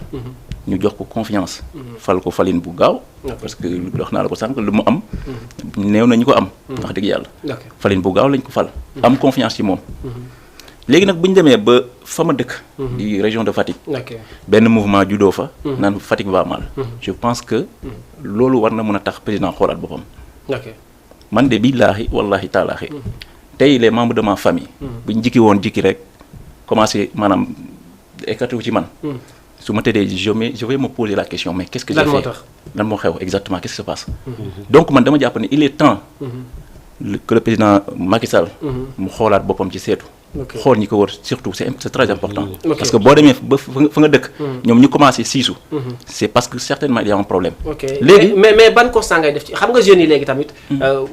ñu jox ko confiance fal ko falin bu gaaw parce que wax naa la ko sànq lu mu am néew na ñu ko am wax dëgg yàlla falin bu gaaw lañ ko fal am confiance ci moom léegi nag bu ñu demee ba fa ma dëkk di région de Fatick benn mouvement juddoo fa naan Fatick va mal je pense que loolu war na mën a tax président xoolaat boppam man de billaahi wallahi taalaahi tey les membres de ma famille bu ñu jikki woon jikki rek commencé maanaam écarté wu ci man su ma tëddee je vais me poser la question mais qu'est-ce que j'ai fait lan moo xew exactement qu'est-ce qui se passe donc man dama jàpp ne il est temps que le président Macky Sall mu xoolaat boppam ci seetu xool ñi ko wër surtout c'est très important parce que boo demee ba fa nga dëkk ñoom ñu commencé siisu c'est parce que certainement il y a un problème léegi mais ban constat ngay def ci xam nga jeunes yi léegi tamit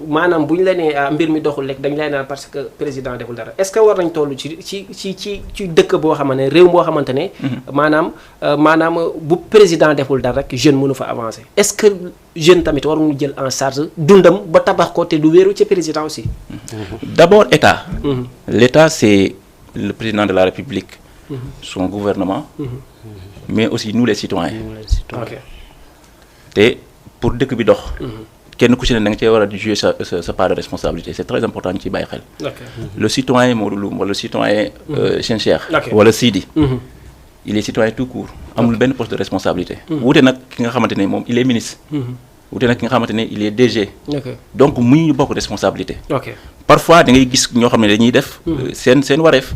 maanaam bu ñu la nee mbir mi doxul rek dañ lay naan parce que président deful dara est-ce que war nañ toll ci dëkk boo xamante ne réew boo xamante ne maanaam bu président deful dara rek jeune mënu fa avancer est-ce que jeune tamit waruñu jël en charge dundam ba tabax ko te du wéeru ci président aussi d'abord l'État c'est le président de la République son gouvernement mais aussi nous les citoyens te pour dëkk bi dox kenn ku ci ne da nga cee war a jouer sa part de responsabilité c'est très important ñu ciy bàyyi xel le citoyen Modou Loum wala le citoyen Cheikh Cheikh wala Sidi il est citoyen tout court amul benn poste de responsabilité wuute nag ki nga xamante ne moom il est ministre wuute nag ki nga xamante ne il est DG donc mu ñu bokk responsabilité parfois da ngay gis ñoo xam ne dañuy def seen wareef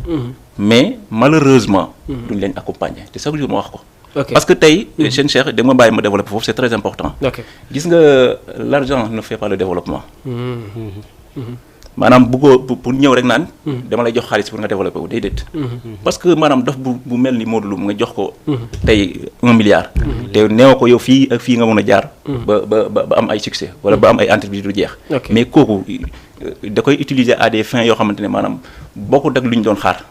mais malheureusement duñ leen accompagner te chaque jour ma wax ko parce que tey Cheikh Cheikh da ma bàyyi ma développer foofu c'est très important gis nga l'argent ne fait pas le développement maanaam bu ko pour ñëw rek naan dama lay jox xaalis pour nga développer wu déedéet parce que maanaam dof bu mel ni Modou Loum nga jox ko tey 1 milliard te neew ko yow fii ak fii nga mën a jaar ba am ay succès wala ba am ay entreprise du jeex mais kooku da koy utiliser à des fins yoo xamante ne maanaam bokkut ak lu ñu doon xaar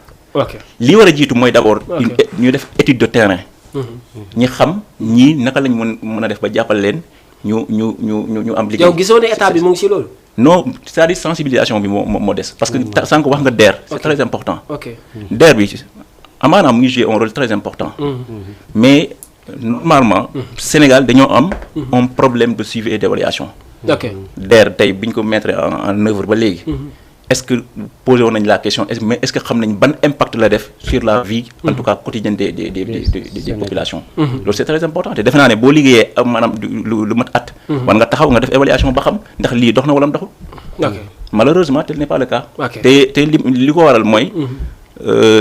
li war a jiitu mooy d'abord ñu def étude de terrain ñi xam ñii naka lañ mën a def ba jàppale leen ñu am liggéey yow gisoo ne état bi mu ngi ci loolu non c'est-à-dire sensibilisation bi moo des parce que sànq wax nga DER c'est très important DER bi amaanaam mu ngi jouer un rôle très important mais normalement Sénégal dañoo am un problème de suivi et d'évaluation DER tey bi ñu ko mettre en œuvre ba léegi est-ce que posé woon nañ la question mais est-ce que xam nañ ban impact la def sur la vie en tout cas quotidienne des populations loolu c'est très important te defe naa ne boo liggéeyee maanaam lu mat at war nga taxaw nga def évaluation ba xam ndax lii dox na wala doxul malheureusement tel n'est pas le cas te li ko waral mooy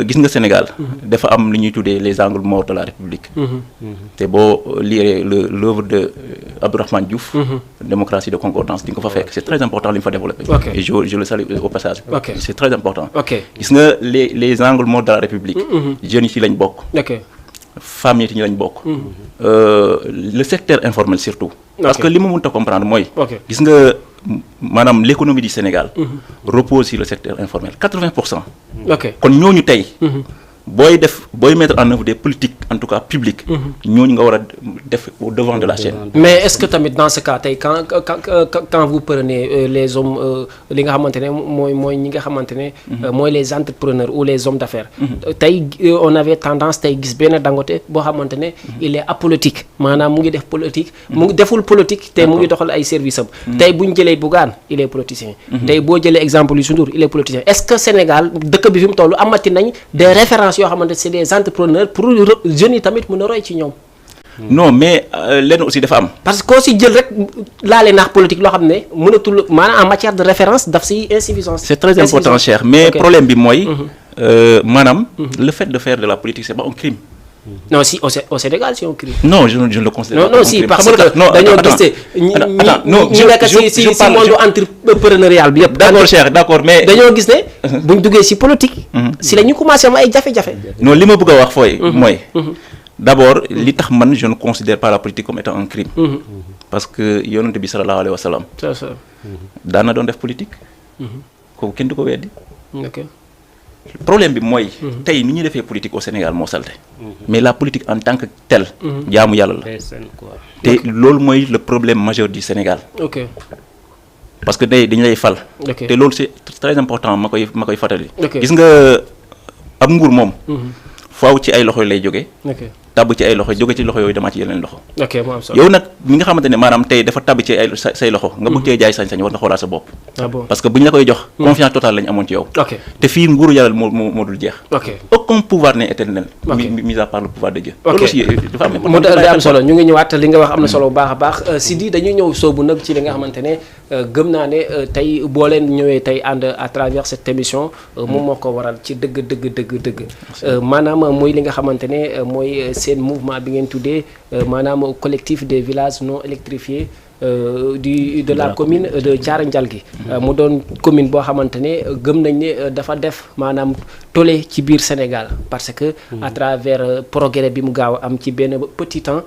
gis nga Sénégal dafa am li ñuy tuddee les angles morts de la République te boo lire l'œuvre de Abdourahmane Diouf démocratie de concordance di nga ko fa fekk c'est très important li mu fa développé et je le salue au passage c'est très important gis nga les angles morts de la République jeunes yi ci lañ bokk femmes yi ci lañ bokk le secteur informel surtout parce que li ma mënta comprendre mooy gis nga maanaam l'économie du Sénégal repose sur le secteur informel 80%. kon ñooñu tey booy mettre en œuvre des politiques en tout cas publiques ñooñu nga war a def au devant de la chaîne. mais est-ce que tamit dans ce cas tey quand vous prenez les hommes li nga xamante ne mooy ñi nga xamante ne mooy les entrepreneurs ou les hommes d'affaires tey on avait tendance tey gis benn Dangote boo xamante ne il est apolitique maanaam mu ngi def politique mu ngi deful politique te mu ngi doxal ay services am tey bu ñu jëlee Bougane il est politicien tey boo jëlee exemple Youssou Ndour il est politicien est-ce que Sénégal dëkk bi fi mu toll amati nañ des références yoo xamante c'est des entrepreneurs pour jeunes yi tamit mën a roy ci ñoom. non mais lenn aussi dafa am. parce que koo si jël rek laale naax politique loo xam ne mënatul maanaam en matière de référence daf si insuffisance. c'est très important cher mais problème bi mooy. maanaam le fait de faire de la politique c'est pas un crime. non si au Sénégal c'est un crime. non je ne le considère pas. non si parce que dañoo gis ñi nekk si monde entrepreneurial bi yëpp. d'accord cher d'accord mais. dañoo gis ne buñ duggee si politique. si la ñu commencé am ay jafe-jafe. non li ma bëgg a wax mooy. d'abord li tax man je ne considère pas la politique comme étant un crime. parce que yonent bi sallallahu alayhi wa sallam. daan na doon def politique. kooku kenn du ko weddi. problème bi mooy. tey ni ñuy defee politique au Sénégal moo salte mais la politique en tant que telle. jaamu yàlla la. te loolu mooy le problème majeur du Sénégal. parce que dañu lay fal. te loolu c'est très important ma koy fàttali. gis nga ab nguur moom. faaw ci ay loxo lay jógee. tabb ci ay loxo jóge ci loxo yooyu dama ci yeneen loxo. yow nag mi nga xamante ne maanaam tey dafa tabb ci ay say loxo nga bëgg cee jaay sañ-sañ war nga xoolaat sa bopp. parce que bu ñu la koy jox. confiance totale lañu amoon ci yow. te fii nguuru yàlla moo dul jeex. aucun pouvoir n'est éternel. mis à part le pouvoir de Dieu. loolu aussi dafa am solo ñu ngi ñëwaat li nga wax am na solo bu baax a baax Sidi dañuy ñëw soobu nag ci li nga xamante ne gëm naa ne tey boo leen ñëwee tey ànd à travers cette émission moom moo ko waral ci dëgg maanaam mooy li nga xamante ne mooy seen mouvement bi ngeen tuddee maanaam collectif des villages non électrifiés de la commune de Thiara Ndialgui mu doon commune boo xamante ne gëm nañ ne dafa def maanaam tollé ci biir Sénégal parce que à travers progrès bi mu gaaw am ci benn petit temps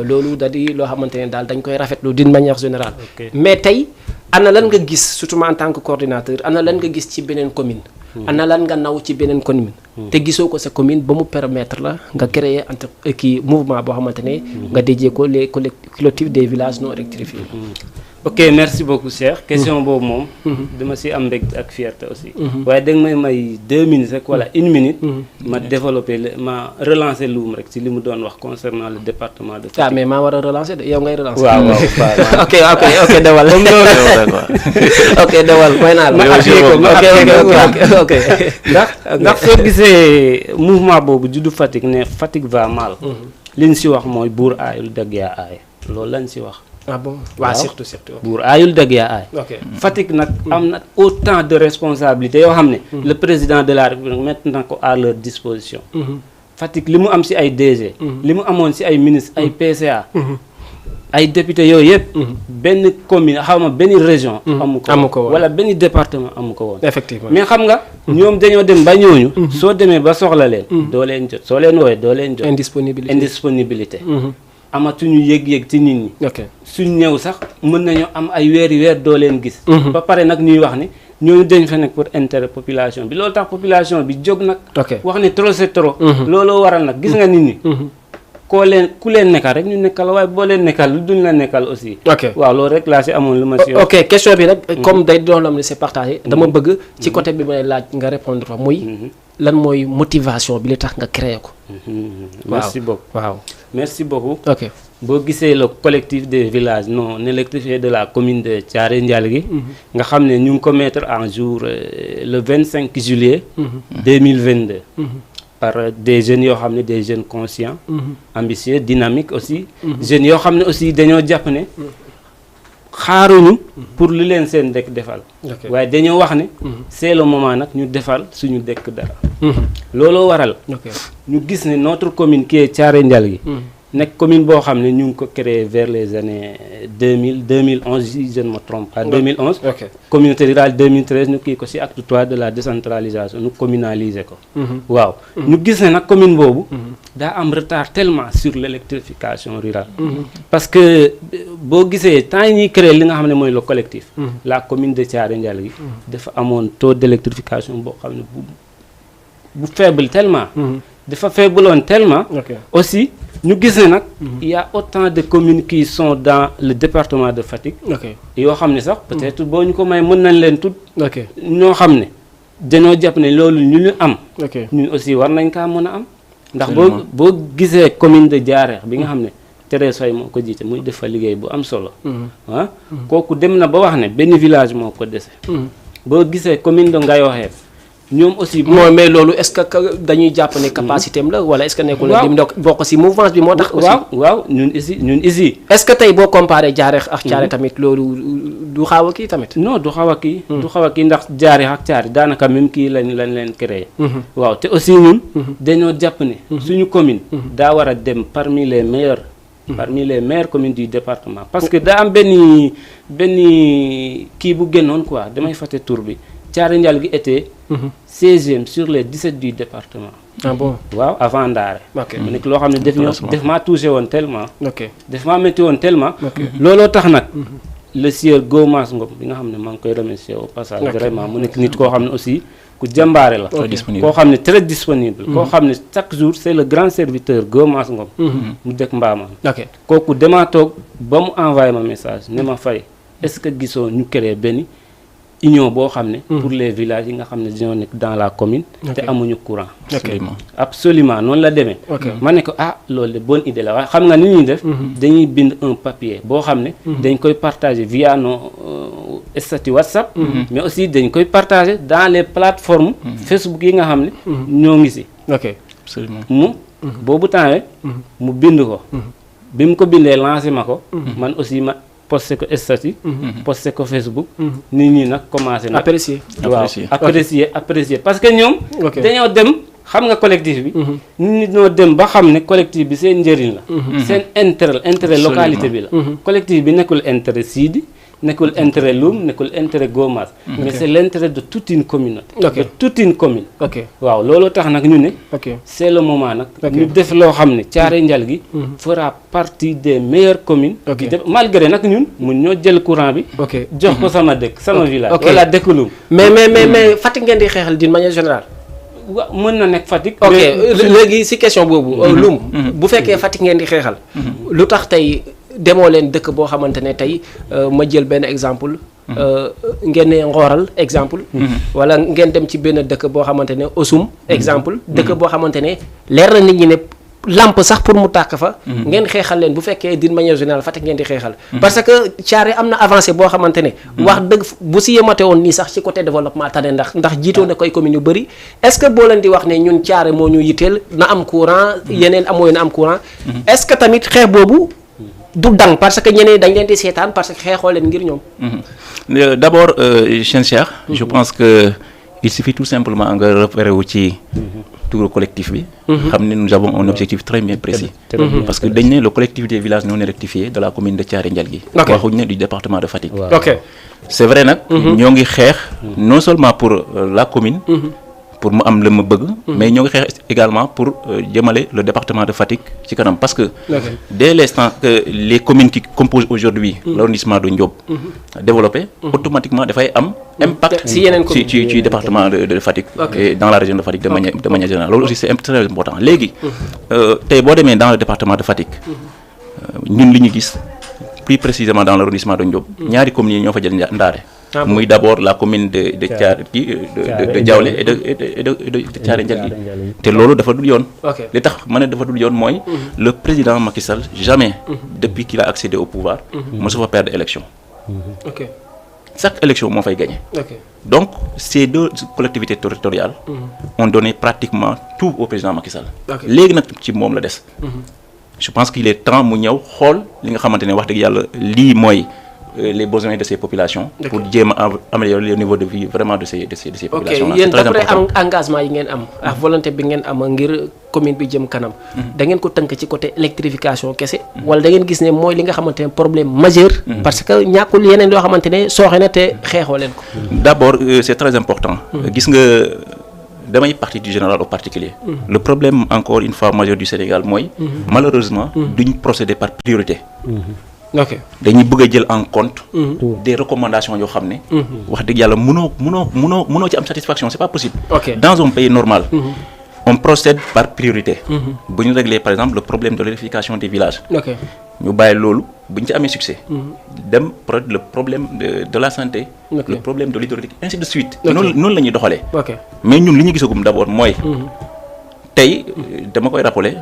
loolu da di loo xamante ne daal dañ koy rafetlu d'une manière générale mais tey ana lan nga gis surtout en tant que coordinateur ana lan nga gis ci beneen commune ana lan nga naw ci beneen commune te gisoo ko sa commune ba mu permettre la nga créer entre mouvement boo xamante ne nga déjee ko les collectifs des villages non électrifiés. ok merci beaucoup Cheikh question boobu moom dama si am mbégte ak fierté aussi waaye da nga may 2 minutes rek wala 1 minute ma développer ma relancer Loum rek ci li mu doon wax concernant le département de Fatick. mais maa war a relancer de yow ngay relancer. waaw ok dawal ok dawal mooy naa la ok ndax soo gisee mouvement boobu juddu Fatick ne Fatick va mal li ñu si wax mooy buur aayul dëgg yaa aay loolu lañ si wax. ah bon waaw surtout buur aayul dëgg yaa aay. Fatick nag am na autant de responsabilités yoo xam ne. le président de la République mettre na ko à leur disposition. Fatick li mu am si ay DG. li mu amoon si ay ministres ay PCA. ay députés yooyu yëpp. benn commune xaw ma benn région. amu ko woon wala benn département amu ko woon. effectivement mais xam nga. ñoom dañoo dem ba ñooñu. soo demee ba soxla leen. doo leen jot soo leen woowee doo leen jot. indisponibilité. amatuñu yëg-yëg ci nit ñi. suñ ñëw sax mën nañu am ay weer doo leen gis. ba pare nag ñuy wax ni ñooñu dañ fa nekk pour intérêt population bi loolu tax population bi jóg nag. wax ni trop c'est trop. looloo waral nag gis nga nit ñi. ku leen nekkal rek ñu nekkal waaye boo leen nekkal lu duñ la nekkal aussi. waaw loolu rek laa si amoon lu ma si. ok question bi nag. comme day doon lam ne c'est partagé. dama bëgg ci côté bi may laaj nga répondre fa muy. lan mooy motivation bi li tax nga créé ko. merci beaucoup waaw merci beaucoup. ok boo gisee le collectif des villages non électrifiés de la commune de Thiara Ndialgui nga xam ne ñu ngi ko mettre en jour le 25 juillet 2022 par des jeunes yoo xam ne des jeunes conscients ambitieux dynamiques aussi jeunes yoo xam ne aussi dañoo jàpp ne xaaruñu pour li leen seen dëkk defal waaye dañoo wax ne c'est le moment nag ñu defal suñu dëkk dara looloo waral ñu gis ne notre commune qui est Thiaré Ndialgui nekk commune boo xam ne ñu ngi ko créé vers les années 2011 si je ne me trompe pas 2011 communauté rurale 2013 ñu kii ko si acte 3 de la décentralisation ñu communaliser ko waaw ñu gis ne nag commune boobu daa am retard tellement sur l'électrification rurale parce que boo gisee temps yi ñuy créé li nga xam ne mooy le collectif la commune de Thiaré Ndialgui dafa amoon taux d'électrification boo xam ne bu faible tellement dafa faibloon tellement aussi ñu gis ne nag il y a autant de communes qui sont dans le département de Fatick yoo xam ne sax peut-être boo ñu ko may mën nañ leen tudd ñoo xam ne dañoo jàpp ne loolu ñu am ñun aussi war nañ kaa mën a am ndax boo gisee commune de Diarère bi nga xam ne Thérèse Faye moo ko jiite muy def fa liggéey bu am solo kooku dem na ba wax ne benn village moo ko dese boo gisee commune de Ngayoxeer ñoom aussi mooy mais loolu est-ce que dañuy jàpp ne capacité am la wala est-ce que nekkul ne dim bokk ci mouvance bi moo tax aussi waaw ñun ici est-ce que tey boo comparé Diaré ak Thiaré tamit loolu du xaw a kii tamit non du xaw a kii du xaw a kii ndax Diaré ak Thiaré daanaka même kii lañ leen créé waaw te aussi ñun dañoo jàpp ne suñu commune daa war a dem parmi les meilleures communes du département parce que daa am benn kii bu génnoon quoi damay fàtte tur bi Thiaré Ndialgui était 16e sur les 17 du département. Ah bon? Waaw, avant Ndaare. mu nekk loo xam ne def maa touché woon tellement. def maa métti woon tellement. looloo tax nag. le sieur Gomas Ngom bi nga xam ne maa ngi koy remercier au passage. vraiment mu nekk nit koo xam ne aussi ku jàmbaare la. koo xam ne très disponible. koo xam ne chaque jour c'est le grand serviteur Gomas Ngom. mu dëkk Mbaamaan. kooku damaa toog ba mu envoyé ma message ne ma Faye est-ce que gisoo ñu créé benn union boo xam ne pour les villages yi nga xam ne dañoo nekk dans la commune te amuñu courant absolument noonu la demee ma ne ko loolu de bonne idée la waaye xam nga ni ñuy def dañuy bind un papier boo xam ne dañ koy partager via nos statuts WhatsApp mais aussi dañ koy partager dans les plateformes Facebook yi nga xam ne ñoo ngi si mu boobu temps mu bind ko bi mu ko bindee lancé ma ko man aussi ma posté ko statut posté ko Facebook nit ñi nag commencé na apprécier parce que ñoom dañoo dem xam nga collectif bi nit ñi ñoo dem ba xam ne collectif bi seen njëriñ la seen intérêt localité bi la collectif bi nekkul intérêt Sidi nekkul intérêt Loum nekkul intérêt Gomas mais c'est l'intérêt de toute une communauté de toute une commune waaw looloo tax nag ñu ne c'est le moment nag ñu def loo xam ne Thiaré Ndialgui fera partie des meilleures communes malgré nag ñun mun ñoo jël courant bi jox ko sama dëkk sama village wala dëkk Loum mais Fatick ngeen di xeexal d'une manière générale waaw mën na nekk Fatick léegi si question boobu Loum bu fekkee Fatick ngeen di xeexal lu tax tey demoo leen dëkk boo xamante ne tey ma jël benn exemple ngeen ne Ngooral exemple wala ngeen dem ci benn dëkk boo xamante ne Osum exemple dëkk boo xamante ne leer na nit ñi ne lampe sax pour mu tàkk fa ngeen xeexal leen bu fekkee d'une manière générale Fatick ngeen di xeexal parce que Thiaré am na avancé boo xamante ne wax dëgg bu si yemate woon nii sax ci côté développement tane ndax jiitoo na koy commune yu bëri est-ce que boo leen di wax ne ñun Thiaré moo ñu yitteel na am courant yeneen amoo na am courant est-ce que tamit xeex boobu du dang parce que ñeneen dañ leen di seetaan parce que xeexoo leen ngir ñoom d'abord Cheikh je pense que il suffit tout simplement nga repérer wu ci tour collectif bi xam ne nous avons un objectif très bien précis parce que dañ ne le collectif des villages non électrifiés de la commune de Thiaré Ndialgui waxuñu ne du département de Fatick c'est vrai nag ñoo ngi xeex non seulement pour la commune pour mu am la ma bëgg mais ñoo ngi xeex également pour jëmale le département de Fatick ci kanam parce que dès l'instant que les communes qui composent aujourd'hui l'arrondissement de Ndiop développé automatiquement dafay am impact ci département de Fatick et dans la région de Fatick de manière générale loolu aussi c'est très important léegi tey boo demee dans le département de Fatick ñun li ñu gis plus précisément dans l'arrondissement de Ndiop ñaari communes yi ñoo fa jël Ndaare muy d'abord la commune de Thiaré de Diaoulé et de Thiaré Ndialgui te loolu dafa dul yoon li tax ma ne dafa dul yoon mooy le président Macky Sall jamais depuis qu'il a accédé au pouvoir mosu fa perdre élection chaque élection moo fay gagné donc ces deux collectivités territoriales ont donné pratiquement tout au président Macky Sall léegi nag ci moom la des je pense qu'il est temps mu ñëw xool li nga xamante ne wax dëgg yàlla lii mooy les besoins de ces populations. Pour améliorer le niveau de vie vraiment de ces populations. Ok, yéen d'après engagement yi ngeen am ak volonté bi ngeen am ngir commune bi jëm kanam. da ngeen ko tënk ci côté électrification kese. wala da ngeen gis ne mooy li nga xamante ne problème majeur. parce que ñàkkul yeneen yoo xamante ne sooxe na te xeexoo leen ko. D'abord c'est très important. gis nga damay partie du général au particulier. Le problème encore une fois majeur du Sénégal mooy. malheureusement duñ procéder par priorité. ok dañuy bëgg a jël en compte. des recommandations yoo xam ne. wax dëgg yàlla mënoo ci am satisfaction c'est pas possible. Dans un pays normal. On procède par priorité. bu ñu régler par exemple le problème de l'électrification des villages. ñu bàyyi loolu bu ñu ci amee succès. dem le problème de la santé. le problème de l'hydraulique ainsi de suite. noonu la ñuy doxalee. mais ñun li ñu gisagum d'abord mooy. tey dama koy rappeler.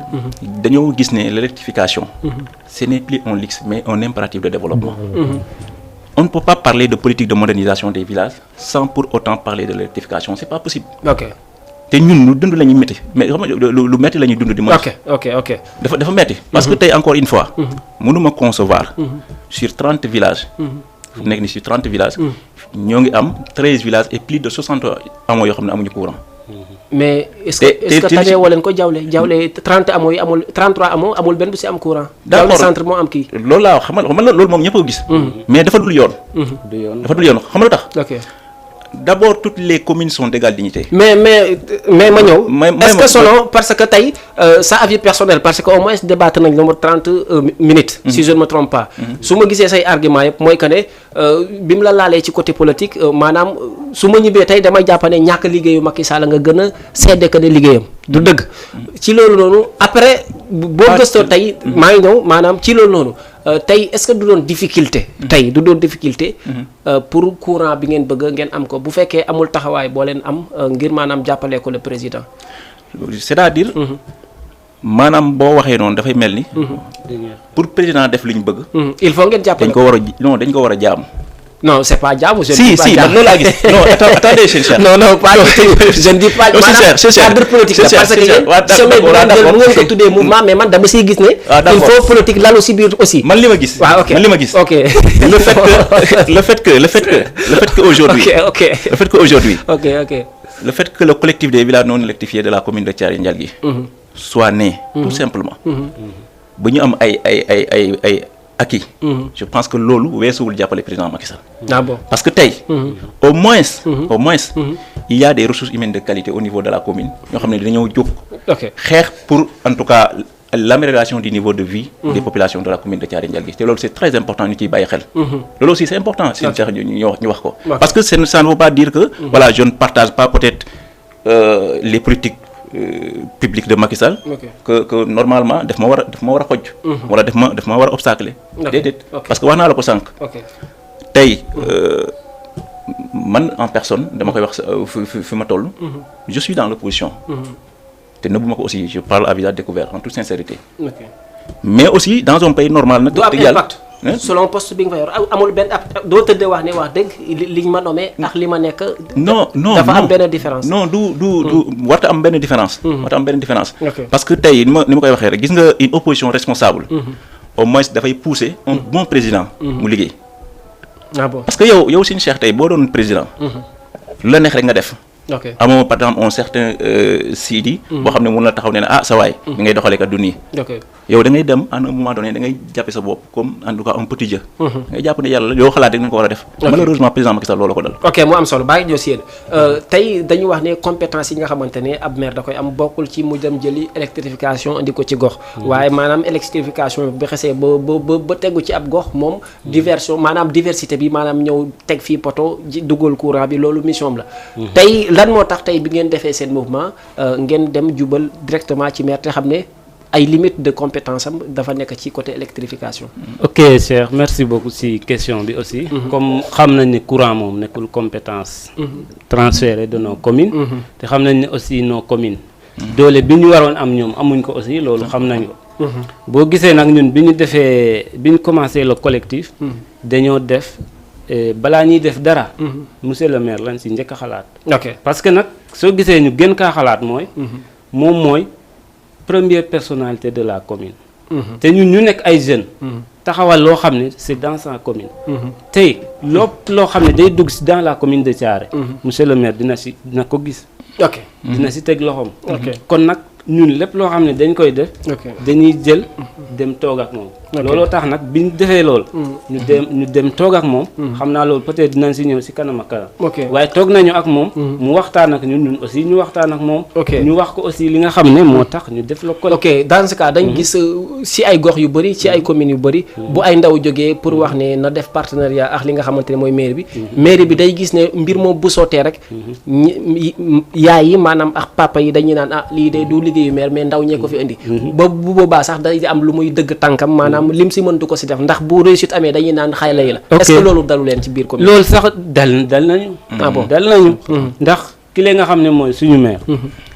dañoo gis ne l'électrification. ce n'est plus un luxe mais un impératif de développement. On ne peut pas parler de politique de modernisation des villages sans pour autant parler de l'électrification c'est pas possible. te ñun lu dund la ñuy métti mais xam nga lu métti la ñuy dund di mooy. ok dafa métti. parce que tey encore une fois. mënuma concevoir. sur 30 villages. fu nekk ni sur 30 villages. ñoo ngi am 13 villages et plus de 60 amoo yoo xam ne amuñu courant. mais est-ce que tane woo leen ko jawle 30 amoo yi amul 33 amoo amul benn bu si am courant. d'accord jawle centre moo am kii. loolu laa xam nga loolu moom ñëpp a ko gis. mais dafa dul yoon. dafa dul yoon xam nga lu tax. D'abord toutes les communes sont d'égale dignité. mais ma ñëw. est-ce que selon parce que tey sa avis personnel parce que au moins débattre nañ lu ma 30 minutes. si je ne me trompe pas. su ma gisee say argument yëpp mooy que ne bi mu la laalee ci côté politique maanaam su ma ñibbee tey damay jàpp ne ñàkk liggéeyu Macky Sall nga gën a seede que ne liggéeyam du dëgg. ci loolu noonu après boo gëstoo tey maa ngi ñëw maanaam ci loolu noonu. tey est-ce que du doon difficulté. tey du doon difficulté. pour courant bi ngeen bëgg ngeen am ko bu fekkee amul taxawaay boo leen am ngir maanaam jàppale ko le président. c'est-à-dire. maanaam boo waxee noonu dafay mel ni. pour président def li ñu bëgg. il faut ngeen jàppale dañ ko war a jaam. non c'est pas jaamu. si man loolu laa gis non attendez cher. non pas je ne dis pas. maanaam cadre politique la parce que yéen chemin bi mu ngeen ko tuddee mouvement mais man dama siy gis ne. il faut politique lalu si biir aussi. man li ma gis. waaw ok man li ma gis. ok le fait que aujourd'hui. le fait que aujourd'hui. le fait que le collectif des villages non électrifiés de la commune de Thiaroye Ndialgui. soit né. tout simplement. ba ñu am ay acquis. Je pense que loolu weesuwul jàppale président Macky Sall. Bon. Parce que tey. au moins. il y a des ressources humaines de qualité au niveau de la commune. ñoo xam ne dañoo jóg. xeex pour en tout cas l'amélioration du niveau de vie. des populations de la commune de Thiaroye Ndialgui te loolu c'est très important ñu ciy bàyyi xel. loolu aussi c'est important si ñu wax ko. parce que ça ne veut pas dire que. voilà je ne partage pas peut-être les politiques. Public de Macky Sall. que normalement daf ma war a xoj. wala daf ma war a obstacle. déedéet parce que wax naa la ko sànq. tey man en personne dama koy wax fi ma toll. je suis dans l'opposition. te nëbbu ma ko aussi je parle à visage découvert en toute sincérité. mais aussi dans un pays normal nag. du am impact selon poste bi nga fa yor amul benn doo tëddee wax ne wax dëgg liñ ma nommé ak li ma nekk. non dafa am benn différence. non du warta am benn différence. warta am benn différence. parce que tey ni ma koy waxee rek gis nga une opposition responsable. au moins dafay pousser un bon président. mu liggéey. Bon parce que yow Serigne Cheikh tey boo doon président. lu la neex rek nga def. amoo par exemple un certain Sidi. boo xam ne mën na taxaw ne sa waay. mi ngay doxalee kat du nii. yow da ngay dem à un moment donné da ngay jàppe sa bopp comme en tout cas un petit jeu. ngay jàpp ne yàlla yoo xalaat rek nañ ko war a def. malheureusement président Macky Sall loolu ko dal. ok mu am solo baa ngi ñëw si yéen tey dañu wax ne compétence yi nga xamante ne ab maire da koy am bokkul ci mu dem jëli électrification indi ko ci gox. waaye maanaam électrification bi xesee ba tegu ci ab gox moom. maanaam diversité bi maanaam ñëw teg fii poto dugal courant bi loolu mission la. tey lan moo tax tey bi ngeen defee seen mouvement ngeen dem jubal directement ci maire te xam ne. ay limites de compétence am dafa nekk ci côté électrification. ok Cheikh merci beaucoup si question bi aussi. comme xam nañ ni courant moom nekkul compétence. transférée de nos communes. te xam nañ ne aussi nos communes. doole bi ñu waroon am ñoom amuñ ko aussi loolu xam nañ ko. boo gisee nag ñun bi ñu commencé le collectif. dañoo def balaa ñuy def dara. monsieur le maire lañ si njëkk a xalaat. parce que nag soo gisee ñu gën kaa xalaat mooy. moom mooy. première personnalité de la commune. te ñun ñu nekk ay jeunes. taxawal loo xam ne c'est dans sa commune. tey lépp loo xam ne day dugg si dans la commune de Thiaré. monsieur le maire dina ko gis. ok dina si teg loxoom. ok kon nag ñun lépp loo xam ne dañ koy def. dañuy jël dem toog ak moom. looloo tax nag bi ñu defee loolu. ñu dem toog ak moom. xam naa loolu peut-être dinañ si ñëw si kanam ak kanam. waaye toog nañu ak moom. mu waxtaan ak ñun aussi ñu waxtaan ak moom. ñu wax ko aussi li nga xam ne moo tax ñu def la ko. ok dans ce cas dañ gis si ay gox yu bëri ci ay communes yu bëri. bu ay ndaw jógee pour wax ne na def partenariat ak li nga xamante ne mooy mairie bi. mairie bi day gis ne mbir moom bu sottee rek. yaay yi maanaam ak papa yi dañuy naan lii de du liggéeyu maire mais ndaw ñee ko fi indi. ba bu boobaa sax day am lu muy dëgg tànkam maanaam lim si mëntu ko si def ndax bu réussite amee dañuy naan xayla yi la. est-ce que loolu dalu leen ci biir commune. loolu sax dal nañu. bon dal nañu. ndax ki lee nga xam ne mooy suñu maire.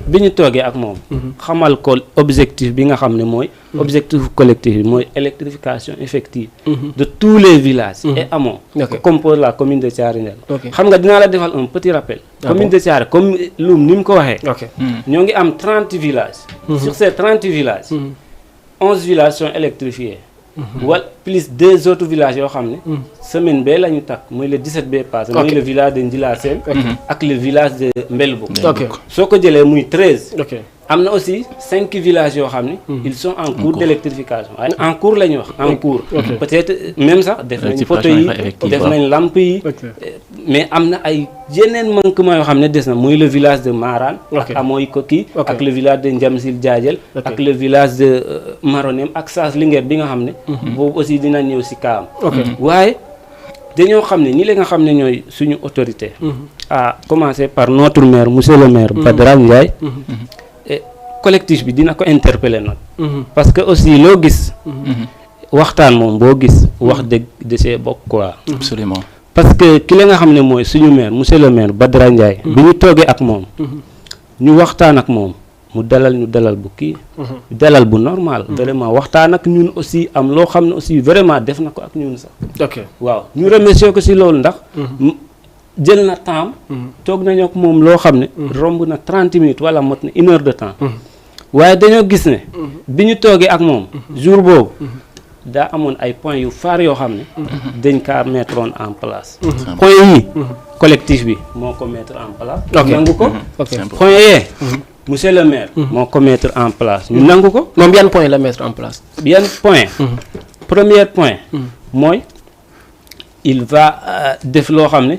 bi ñu toogee ak moom. xamal ko objectif bi nga xam ne mooy. objectif collectif bi mooy électrification effective. de tous les villages. et hameaux. qui composent la commune de Thiaré Ndial. xam nga dinaa la defal un petit rappel. commune de Thiaré comme Loum ni mu ko waxee. ñoo ngi am 30 villages. sur ces 30 villages. 11 villages sont électrifiés. wala plus 2 autres villages yoo xam ne. semaine bee la ñu takk mooy le 17 bee passé. mooy le village de Ndila Sène. ak le village de Mbelbo. soo ko jëlee muy 13. am na aussi 5 villages yoo xam ne. ils sont en cours d'électrification waaye en cours la ñu wax en cours. peut-être même sax def nañ poteaux yi def nañ lamp yi. mais am na ay yeneen manquement yoo xam ne des na muy le village de Maran. ak Amoy Koki. ak le village de Ndiamsil Diadiel. ak le village de Maronem ak Saas Linguère bi nga xam ne. boobu aussi dina ñëw si kaam. waaye dañoo xam ne ñi la nga xam ne ñooy suñu autorité. à commencer par notre maire monsieur le maire Badara Ndiaye. collectif bi dina ko interpeller nag. parce que aussi loo gis. waxtaan moom boo gis wax dëgg de see bokk quoi. absolument parce que ki la nga xam ne mooy suñu maire monsieur le maire Badara Ndiaye. bi ñu toogee ak moom. ñu waxtaan ak moom mu dalal bu kii. dalal bu normal. vraiment waxtaan ak ñun aussi am loo xam ne aussi vraiment def na ko ak ñun sax. waaw ñu remercier ko si loolu ndax. jël na temps. toog nañu ak moom loo xam ne. romb na 30 minutes wala mot na 1 heure de temps. waaye dañoo gis ne. bi ñu toogee ak moom. jour boobu. daa amoon ay points yu phare yoo xam ne. dañ kaa mettre en place. points yii. collectif bi moo ko mettre en place. nangu ko. points yee. monsieur le maire. moo ko mettre en place ñu nangu ko. moom yan point la mettre en place. yan point. premier point. mooy il va def loo xam ne.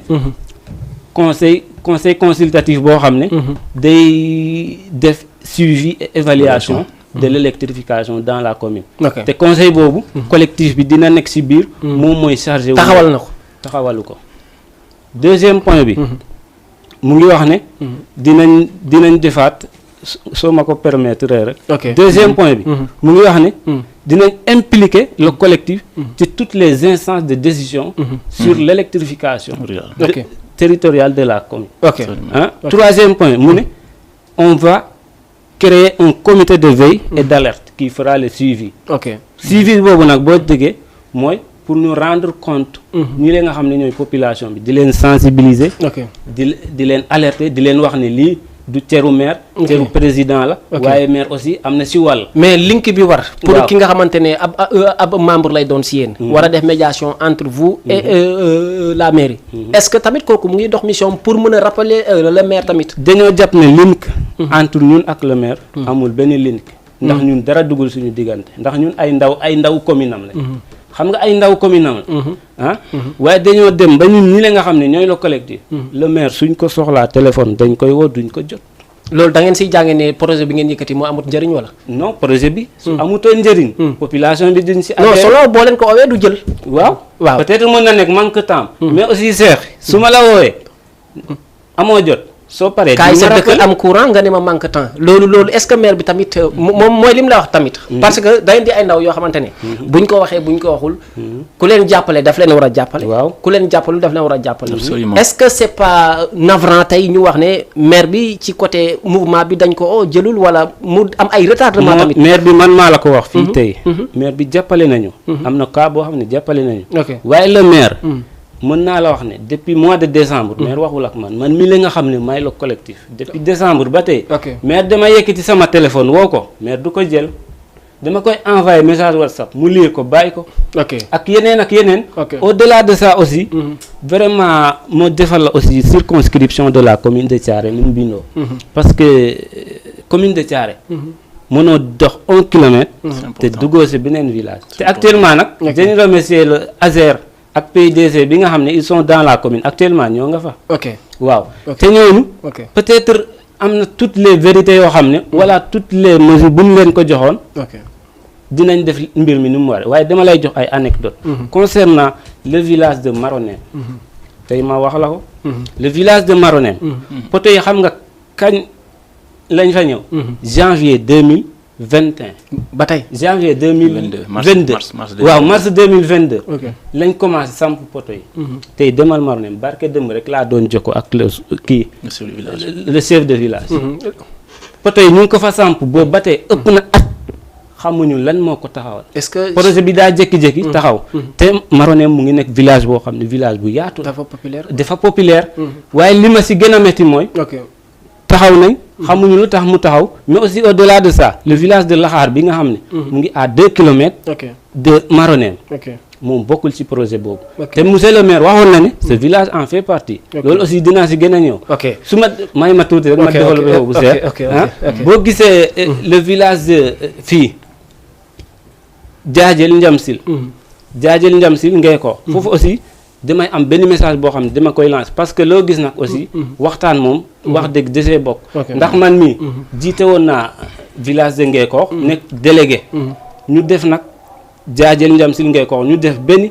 conseil consultatif boo xam ne. day def suivi et évaluation. de l'électrification dans la commune. te conseil boobu. collectif bi dina nekk ci biir. moom mooy chargé. taxawal na ko taxawalu ko. deuxième point bi. mu ngi wax ne. dinañ defaat soo ma ko permettre rek. deuxième point bi. mu ngi wax ne. dinañ impliquer le collectif. ci toutes les instances de décision. sur l'électrification. territoriale de la commune. Troisième point mu ne on va créer un comité de veille et d'alerte qui fera le suivi. suivi boobu nag boo déggee mooy pour ñu rendre compte. ñi leen nga xam ne ñooy population bi di leen sensibiliser. di leen alerter di leen wax ne lii du ceru maire. ceru président la. waaye maire aussi am na si wàll. mais link bi war. pour ki nga xamante ne ab membre lay doon si yéen. war a def médiation entre vous et la mairie. est-ce que tamit kooku mu ngi dox mission pour mën a rappeler le maire tamit. dañoo jàpp ne link. entre ñun ak le maire. amul benn link. ndax ñun dara dugul suñu diggante ndax ñun ay ndaw commune am la. xam nga ay ndaw commune am la. waaye dañoo dem ba ñun ñi la nga xam ne ñooy le collectif. le maire suñ ko soxlaa téléphone dañ koy woo duñ ko jot. loolu da ngeen siy jàngee ne projet bi ngeen yëkkati moo amut njëriñ wala. non projet bi. su amutoo njëriñ. population bi duñ si. non solo boo leen ko oowee du jël. waaw peut-être mën na nekk manque temps. mais aussi seex su ma la woowee amoo jot. soo paree kaay sa dëkk am courant nga ne ma manque temps loolu est-ce que maire bi tamit moom mooy li mu la wax tamit. parce que day di ay ndaw yoo xamante ne. buñ ko waxee buñ ko waxul. ku leen jàppale daf leen war a jàppale. waaw ku leen jàppalul daf leen war a jàppale. absolument est-ce que c'est pas navrant tey ñu wax ne maire bi ci côté mouvement bi dañ ko jëlul wala mu am ay retardement tamit. maire bi man maa la ko wax fii tey. maire bi jàppale nañu. am na cas boo xam ne jàppale nañu. waaye le maire. mën naa la wax ne depuis mois de décembre. maire waxul ak man mi la nga xam ne maay le collectif. depuis décembre ba tey. maire dama yëkkati sama téléphone woo ko maire du ko jël. dama koy envoyer message WhatsApp mu lire ko bàyyi ko. ok ak yeneen ak yeneen. au-delà de ça aussi. vraiment moo defal la aussi circonscription de la commune de Thiaré ni mu bindoo. parce que commune de Thiaré. mënoo dox 1 kilomètre. te duggoo si beneen village. te actuellement nag. dañu remercier le ASER ak PUDC bi nga xam ne ils sont dans la commune actuellement ñoo nga fa. waaw te ñooñu. peut-être am na toutes les vérités yoo xam ne. wala toutes les mesures bu ñu leen ko joxoon. dinañ def mbir mi ni mu waree waaye dama lay jox ay anecdotes. concernant le village de Maronen. tey ma wax la ko. le village de Maronen. poto yi xam nga kañ lañ fa ñëw. janvier 2021. ba tey janvier 2022 waaw mars 2022. lañ commencé samp poto yi. tey demal Maronen barke dem rek laa doon jokkoo ak le chef de village. poto yi ñu ngi ko fa samp boobu ba tey ëpp na at. xamuñu lan moo ko taxawal. est-ce que projet bi daa jékki-jékki taxaw. te Maronen mu ngi nekk village boo xam ne village bu yaatu. dafa populaire. waaye li ma si gën a métti mooy. taxaw nañ. xamuñu lu tax mu taxaw mais aussi au-delà de ça le village de Laxaar bi nga xam ne. mu ngi à 2 kilomètres. de Maronen. moom bokkul ci projet boobu. te monsieur le maire waxoon na ne ce village en fait partie. loolu aussi dinaa si gën a ñëw. su ma tuuti rek ma développé bu seet. boo gisee le village de fii. Jaajël Njamsil. Jaajël Njamsil ngay ko. foofu aussi damay am benn message boo xam ne dama koy lancer parce que loo gis nag aussi. waxtaan moom. wax dëgg desee bokk. ndax man mii jiite woon naa village de Ngékoox nekk délégué. ñu def nag Jaajël Njamsil Ngékoox ñu def benn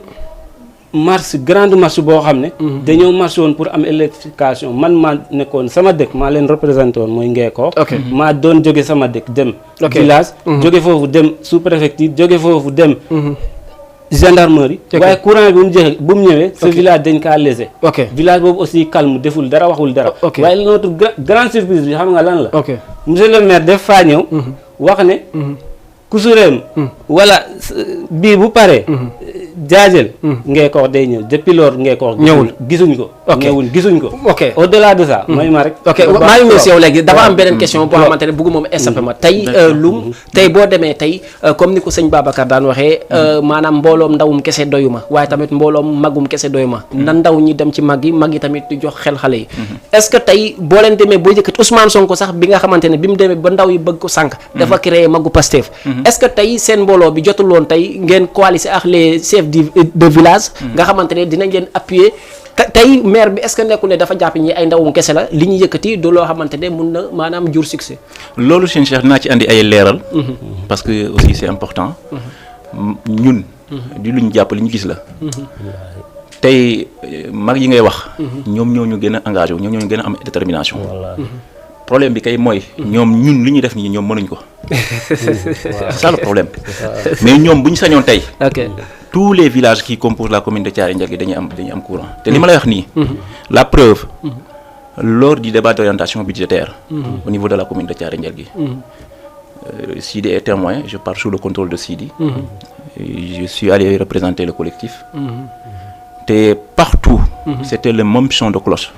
marche grande marche boo xam ne. dañoo marché woon pour am électrification man maa nekkoon sama dëkk maa leen représenté woon mooy Ngékoox. maa doon jóge sama dëkk dem. village jóge foofu dem sous préfecture jóge foofu dem. gendarmerie. waaye courant bi bu mu ñëwee. ce village dañ kaa lésé. village boobu aussi calme deful dara waxul dara. waaye notre grande surprise bi xam nga lan la. monsieur le maire def faa ñëw. wax ne. kusureem. wala bii bu paree. Jaajël. Ngékoox day ñëw depuis lors Ngékoox. ñëwul gisuñ ko. ñëwul gisuñ ko. au-delà de ça. mooy ma rek. maa ngi ñëw si yow léegi dafa am beneen question boo xamante ne bëgg moom échappé ma tey lum tey boo demee tey comme ni ko sëñ Babacar daan waxee maanaam mbooloom ndawum kese doyuma waaye tamit mbooloom magum kese doyuma na ndaw ñi dem ci mag yi tamit di jox xel xale yi. est-ce que tey boo leen demee boo yëkkati Ousmane Sonko sax bi nga xamante ne bi mu demee ba ndaw yi bëgg ko sànq. dafa créé magu Pastef. est-ce que tey seen mbooloo bi jotul woon tey ngeen coaliser ak les chefs de village. nga xamante ne dinañ leen appuyer. tey maire bi est-ce que nekkul ne dafa jàpp ñi ay ndawum kese la li ñu yëkkati du loo xamante ne mun na maanaam jur succès. loolu seen Cheikh dinaa ci andi ay leeral. parce que aussi c'est important. ñun. di lu ñu jàpp li ñu gis la. tey mag yi ngay wax. ñoom ñoo ñu gën a engagé wu ñoom ñoo ñu gën a am détermination. problème bi kay mooy. ñoom ñun li ñuy def nii ñoom mënuñ ko. c'est ça le problème. mais ñoom bu ñu sañoon tey. tous les villages qui composent la commune de Thiaré Ndialgui dañuy am courant te li ma lay wax nii. la preuve lors du débat d'orientation budgétaire. au niveau de la commune de Thiaré Ndialgui. Sidi est témoin, je parle sous le contrôle de Sidi. Je suis allé représenter le collectif. Et partout, c'était le même son de cloche.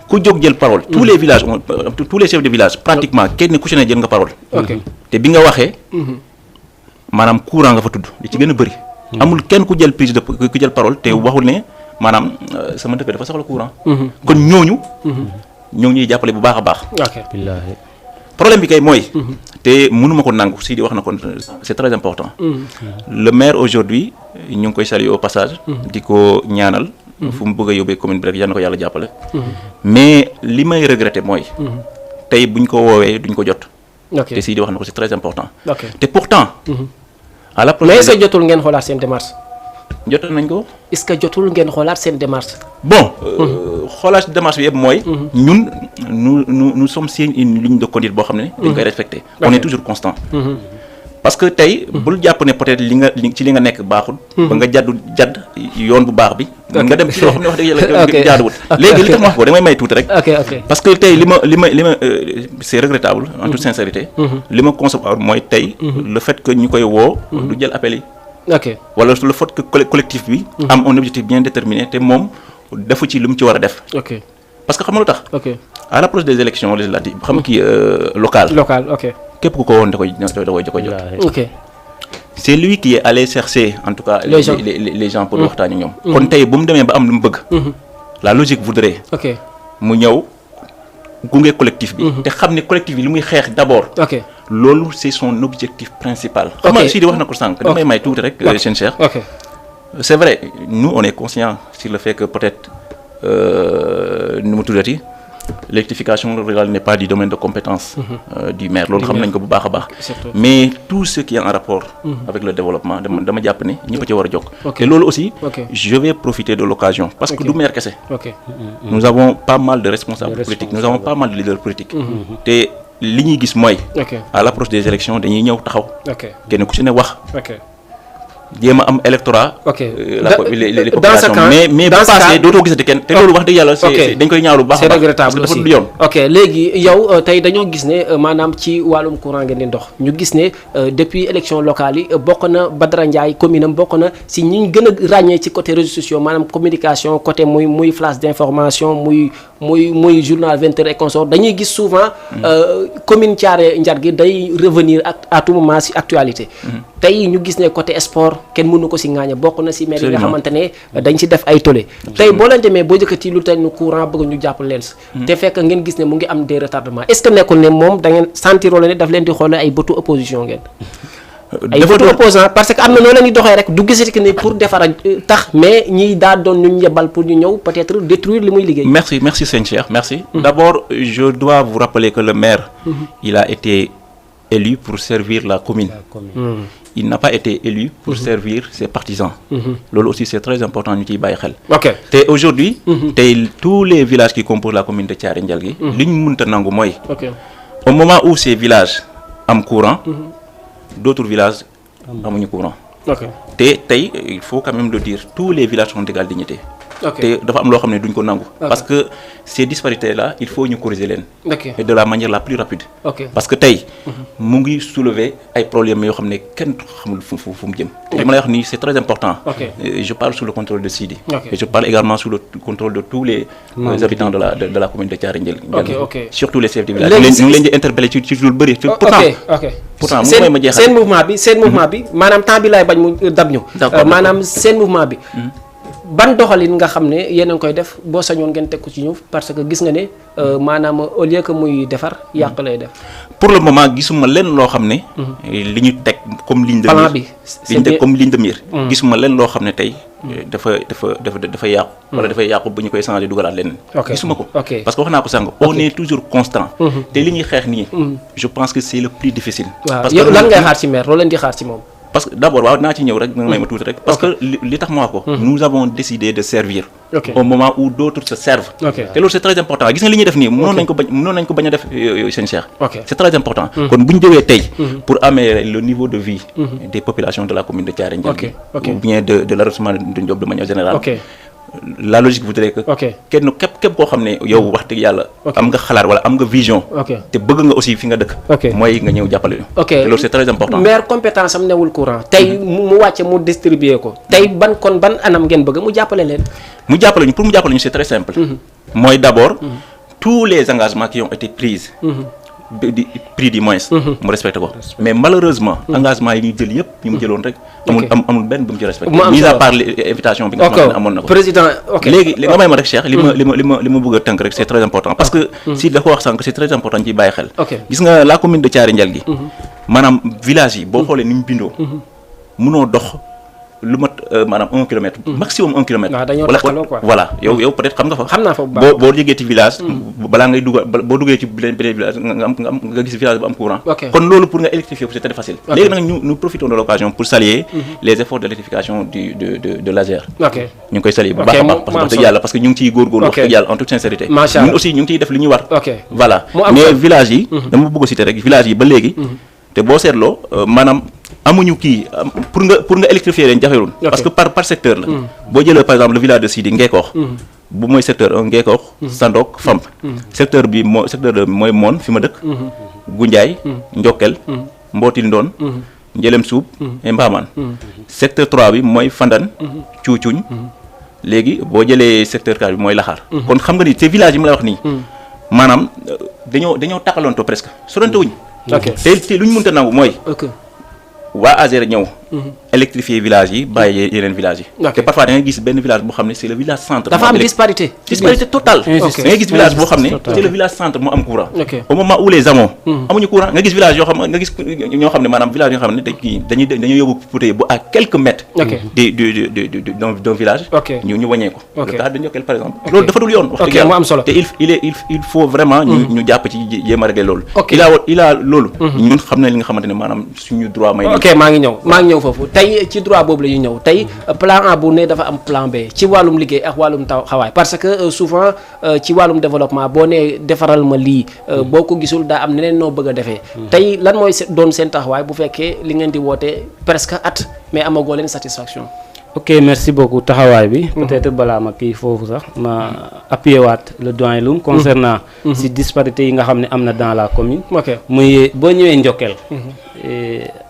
Ku jóg jël parole tous les villages tous les chefs de village pratiquement kenn ku ci ne jël nga parole. te bi nga waxee. maanaam courant nga fa tudd li ci gën a bëri. amul kenn ku jël prise de ku jël parole te waxul ne maanaam sama dëkk dafa soxla courant. kon ñooñu. ñoo ngi ñuy jàppale bu baax a baax. problème bi kay mooy. te mënuma ko nangu si di wax na ko c'est très important. le maire aujourd'hui ñu ngi koy saluer au passage. di ko ñaanal. fu mu bëgg a yóbbee commune bi rek yal na ko yàlla jàppale. mais li may regretter mooy. tey buñ ko woowee duñ ko jot. te si di wax na ko c'est très important. te pourtant. à la mais est-ce que jotul ngeen xoolaat seen démarche. jotoon nañ ko. est-ce que jotul ngeen xoolaat seen démarche. bon xoolaat démarche bi yëpp mooy. ñun nous sommes sur une ligne de conduite boo xam ne. dañ koy respecter. on est toujours constant. parce que tey bul jàpp ne peut-être ci li nga nekk baaxul. ba nga jadd yoon bu baax bi. nga dem ci loo xam ne wax dëgg yàlla jaaduwul. léegi li tax ma wax ko damay may tuuti rek. parce que tey li ma c'est regrettable en toute sincérité. li ma concevoir mooy tey. le fait que ñu koy woo. du jël appel yi. wala le fait que collectif bi. am un objectif bien déterminé te moom defu ci lu mu ci war a def. parce que xam nga lu tax. ok à l'approche des élections législatives xam nga kii locales. ok. képp ku ko woon da koy jot. ok. c'est lui qui est allé chercher en tout cas. les gens pour waxtaan ak ñoom. kon tey bu mu demee ba am lu mu bëgg. la logique voudrait. ok mu ñëw gunge collectif bi. te xam ne collectif bi li muy xeex d'abord. ok loolu c'est son objectif principal. xam nga Sidi wax na ko sànq. damay may tuuti rek. seen Cheikh. ok c'est vrai nous on est conscient sur le fait que peut-être nu mu tuddati l'électrification rurale n'est pas du domaine de compétence du maire loolu xam nañ ko bu baax a baax. mais tout ce qui est en rapport avec le développement dama jàpp ne ñëpp a ci war a jóg. te loolu aussi je vais profiter de l'occasion parce que du maire kese. nous avons pas mal de responsables politiques nous avons pas mal de leaders politiques. te li ñuy gis mooy. à l'approche des élections dañuy ñëw taxaw. kenn ku ci ne wax. jéem a am électorat. les populations mais bu passé dootoo gisati kenn te loolu wax dëgg yàlla. dañ koy ñaawlu bu baax a baax. c'est regrettable aussi dafa du yoon. ok léegi yow tey dañoo gis ne maanaam ci wàllum courant ngeen di ndox ñu gis ne depuis élection locale yi bokk na Badara Ndiaye commune am bokk na si ñi ñu gën a ràññee ci côté réseaux sociaux maanaam communication côté muy flash d'information muy journal 20h et consort dañuy gis souvent commune Thiaré Ndiar gi day revenir à tout moment si actualité. tey ñu gis ne côté sport kenn mënu ko si ŋaaña bokk na si maire yi nga xamante ne dañ si def ay tollé tey boo leen demee boo jëkkati lu tey nu courant bëgg ñu jàpp leen si te fekk ngeen gis ne mu ngi am des retardements est-ce que nekkul ne moom da ngeen sentiroo la ne daf leen di xoole ay bëtu opposition ngeen ay bëtu opposant parce que am na noo leen di doxee rek du gisati que ni pour defar tax mais ñiy daa doon ñu yebal pour ñu ñëw peut-être détruire li muy liggéey. merci Sëñ Cheikh merci. D'abord je dois vous rappeler que le maire il a été élu pour servir la commune. Il n'a pas été élu pour servir ses partisans. Loolu aussi c'est très important ñu ciy bàyyi xel. te aujourd'hui tey tous les villages qui composent la commune de Thiaré Ndial gi li ñu mënta nangu mooy au moment où ces villages am courant d'autres villages amuñu courant. te tey il faut quand même le dire tous les villages sont d'égale dignité. te dafa am loo xam ne duñ ko nangu. parce que ces disparités là il faut ñu corriger leen. et de la manière la plus rapide. parce que tey mu ngi soulever ay problèmes yoo xam ne kenn xamul fu mu jëm. te li ma lay wax nii c'est très important. je parle sous le contrôle de Sidi. et je parle également sous le contrôle de tous les habitants de la commune de Thiaré Ndial. surtout les chefs de village. ñu ngi leen di interpeller ci lu bëri. pourtant mu may ma jeexal seen mouvement bi maanaam temps bi laay bañ mu dab ñu. maanaam seen mouvement bi. ban doxalin nga xam ne yéen a ngi koy def boo sañoon ngeen teg ko ci ñëw parce que gis nga ne maanaam au lieu que muy defar yàq lay def. pour le moment gisuma leen loo xam ne. li ñu teg comme ligne de mire. plan bi li ñu teg comme ligne de mire. gisuma leen loo xam ne tey. dafa yàqu. wala dafay yàqu bu ñu koy changer dugalaat leneen. gisuma ko. parce que wax naa ko sànq on est toujours constant. te li ñuy xeex nii. je pense que c'est le plus difficile. parce que yow lan ngay xaar ci maire loolu leen di xaar ci moom. parce que d'abord waaw naa ci ñëw rek may ma tuuti rek parce que li tax ma wax ko nous avons décidé de servir au moment où d'autres se servent te loolu c'est très important gis nga li ñuy def nii mënoon nañ ko bañ a def seen Cheikh c'est très important kon bu ñu jógee tey pour améliorer le niveau de vie des populations de la commune de Thiaré Ndial ou bien de l'arrondissement de Ndiop de manière générale la logique voudrait que kenn képp koo xam ne yow wax dëgg yàlla am nga xalaat wala am nga vision te bëgg nga aussi fi nga dëkk mooy nga ñëw jàppale ñu te loolu c'est très important maire compétence am newul courant tey mu wàcce mu distribuer ko tey ban anam ngeen bëgg mu jàppale leen mu jàppale ñu pour mu jàppale ñu c'est très simple mooy d'abord tous les engagements qui ont été pris du moins mu respecté ko mais malheureusement engagement yi ñu jël yëpp ñu mu jëloon rek amul benn bu mu ci respecté mis à part invitation bi nga xamante ne amoon na ko président léegi nga may ma rek Cheikh li ma bëgg a tënk rek c'est très important parce que si da ko wax sànq c'est très important ci bàyyi xel gis nga la commune de Thiaré Ndial gi maanaam village yi boo xoolee ni mu bindoo mënoo dox lu mat maanaam 1 kilomètre maximum 1 kilomètre voilà yow peut-être xam nga fa xam naa fa bu baax boo jógee ci village balaa ngay dugal boo duggee ci beneen village nga gis village bu am courant kon loolu pour nga électrifier ko c'est très facile léegi nag nous profitons de l'occasion pour saluer les efforts d'électrification de l'ASER ñu ngi koy saluer bu baax a baax parce que wax dëgg yàlla parce que ñu ngi ciy góorgóorlu wax dëgg yàlla en toute sincérité ñun aussi ñu ngi ciy def li ñuy war voilà mais village yi dama bëgg a citer rek village yi ba léegi te boo seetloo maanaam amuñu kii pour nga électrifier leen jafewul parce que par secteur la boo jëlee par exemple le village de Sidi Ngekoox bu mooy secteur 1 Ngekoox Sandok Famp secteur bi mooy Moon fi ma dëkk Gunjaay Njokkel Mbootil Ndoon Njelem Suub et Mbaamaan secteur 3 bi mooy Fandan Cuucuñ léegi boo jëlee secteur 4 bi mooy Laxaar. kon xam nga ni te village yi ma la wax nii. maanaam dañoo takkaloonto presque sorante wuñ. ok te lu ñu mënta nangu mooy. waa ASER ñëw. électrifier village yi bàyyi yeneen village yi. te parfois da ngay gis benn village boo xam ne c'est le village centre. dafa am disparité totale. da ngay gis village boo xam ne c'est le village centre moo am courant. au moment où les amont amuñu courant nga gis village yoo xam nga gis ñoo xam ne maanaam village yoo xam ne dañuy yóbbu poteau bu à quelques mètres. d'un village. ñu wàññee ko. le cas de Ndiokel par exemple. loolu dafa dul yoon. wax dëgg yàlla te il faut vraiment ñu jàpp ci jéem a régler loolu. il a loolu. ñun xam nañ li nga xamante ne maanaam suñu droit may. ok maa ngi ñëw foofu tey ci droit boobu la ñuy ñëw tey plan A bu ne dafa am plan B ci wàllum liggéey ak wàllum taxawaay parce que souvent ci wàllum développement boo nee defaral ma lii boo ko gisul daa am neneen noo bëgg a defee tey lan mooy doon seen taxawaay bu fekkee li ngeen di woote presque at mais amagoo leen satisfaction. ok merci beaucoup taxawaay bi. peut-être balaa ma kii foofu sax ma appuyer waat le doyen Loum concernant si disparité yi nga xam ne am na dans la commune. muy boo ñëwee Ndiokel.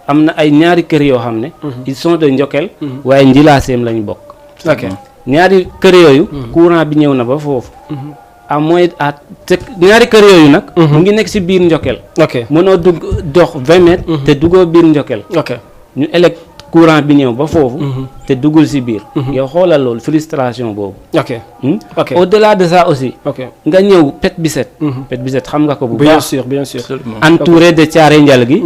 am na ay ñaari kër yoo xam ne. ils sont de Ndiokel. waaye Njilaaseem lañu bokk. ñaari kër yooyu. courant bi ñëw na ba foofu. à moins te ñaari kër yooyu nag. mu ngi nekk si biir Ndiokel. mënoo dox 20 mètres. te duggoo biir Ndiokel. ñu courant bi ñëw ba foofu. te duggul si biir. yow xoolal loolu frustration boobu. au-delà de ça aussi. nga ñëw Pet Biset. Pet Biset xam nga ko bu baax. bien sûr. entouré de Thiaré Ndial gi.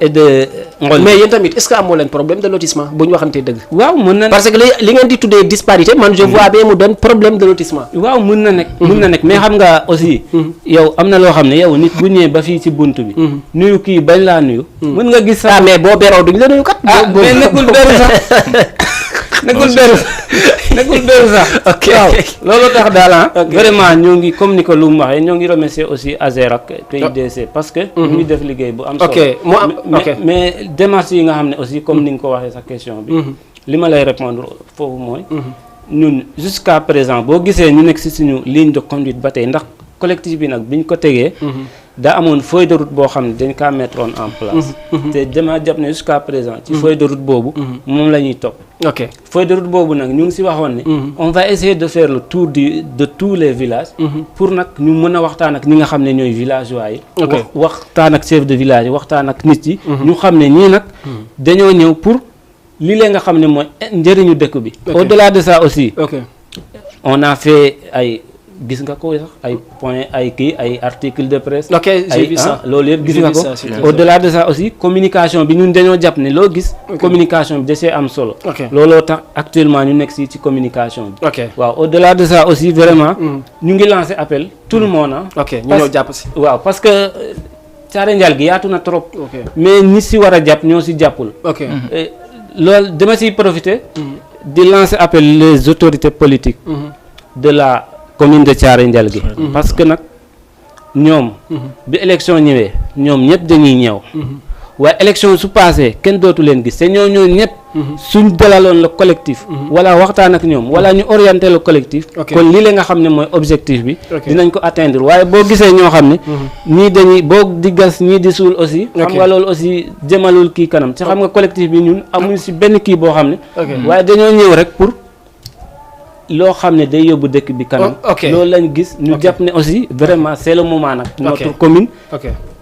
et de Ngol. mais yéen tamit est-ce que amoo leen problème de lotissement bu ñu waxantee dëgg. waaw mën na parce que li ngeen di tuddee disparité man je vois bien mu doon problème de lotissement. waaw mën na nekk mais xam nga aussi. yow am na loo xam ne yow nit bu ñëwee ba fii ci bunt bi. nuyu kii bañ laa nuyu. mën nga gis sax mais boo beroo duñ la nuyu kat. mais nekkul beru sax nekkul beru sax. ok waaw loolu tax daal vraiment ñoo ngi comme ni ko lu mu waxee ñoo ngi remercier aussi ASER ak PUDC parce que. ñu ngi def liggéey bu am solo. mais démarches yi nga xam ne aussi comme ni nga ko waxee sa question bi. li ma lay répondre foofu mooy. ñun jusqu'à présent boo gisee ñu nekk ci suñu ligne de conduite ba tey ndax collectif bi nag biñ ko tegee. daa amoon feuille de route boo xam ne dañ kaa mettre en place. te dama jàpp ne jusqu'à présent. ci feuille de route boobu. moom la ñuy topp. feuille de route boobu nag ñu ngi ci waxoon ne. on va essayer de faire le tour de tous les villages. pour nag ñu mën a waxtaan ak ñi nga xam ne ñooy villageois yi. waxtaan ak chef de village yi waxtaan ak nit yi. ñu xam ne ñii nag. dañoo ñëw pour lii lee nga xam ne mooy njëriñu dëkk bi. au-delà de ça aussi. on a fait ay. gis nga ko sax ay point ay kii ay article de presse. j'ai vu ça loolu yëpp gis nga ko. au-delà de ça aussi communication bi ñun dañoo jàpp ne loo gis. communication bi da see am solo. looloo tax actuellement ñu nekk ci communication bi. waaw au-delà de ça aussi vraiment. ñu ngi lancer appel tout le monde ñu ñëw jàpp ci. waaw parce que Thiaré Ndial gi yaatu na trop. mais ñi ci war a jàpp ñoo ci jàppul. loolu dama ciy profiter. di lancer appel les autorités politiques. de la commune de Thiaré Ndial gi parce que nag ñoom bi élection ñëwee ñoom ñëpp dañuy ñëw waaye élection su passé kenn dootu leen gis te ñoo ñëpp suñ dalaloon le collectif wala waxtaan ak ñoom wala ñu orienter le collectif kon lii la nga xam ne mooy objectif bi dinañ ko atteindre waaye boo gisee ñoo xam ne ñii dañuy boo di gas ñii di suul aussi xam nga loolu aussi jëmalul kii kanam ci xam nga collectif bi ñun amuñ ci benn kii boo xam ne waaye dañoo ñëw rek pour loo xam ne day yóbbu dëkk bi kanam. loolu lañ gis ñu jàpp ne aussi vraiment c'est le moment nag. notre commune.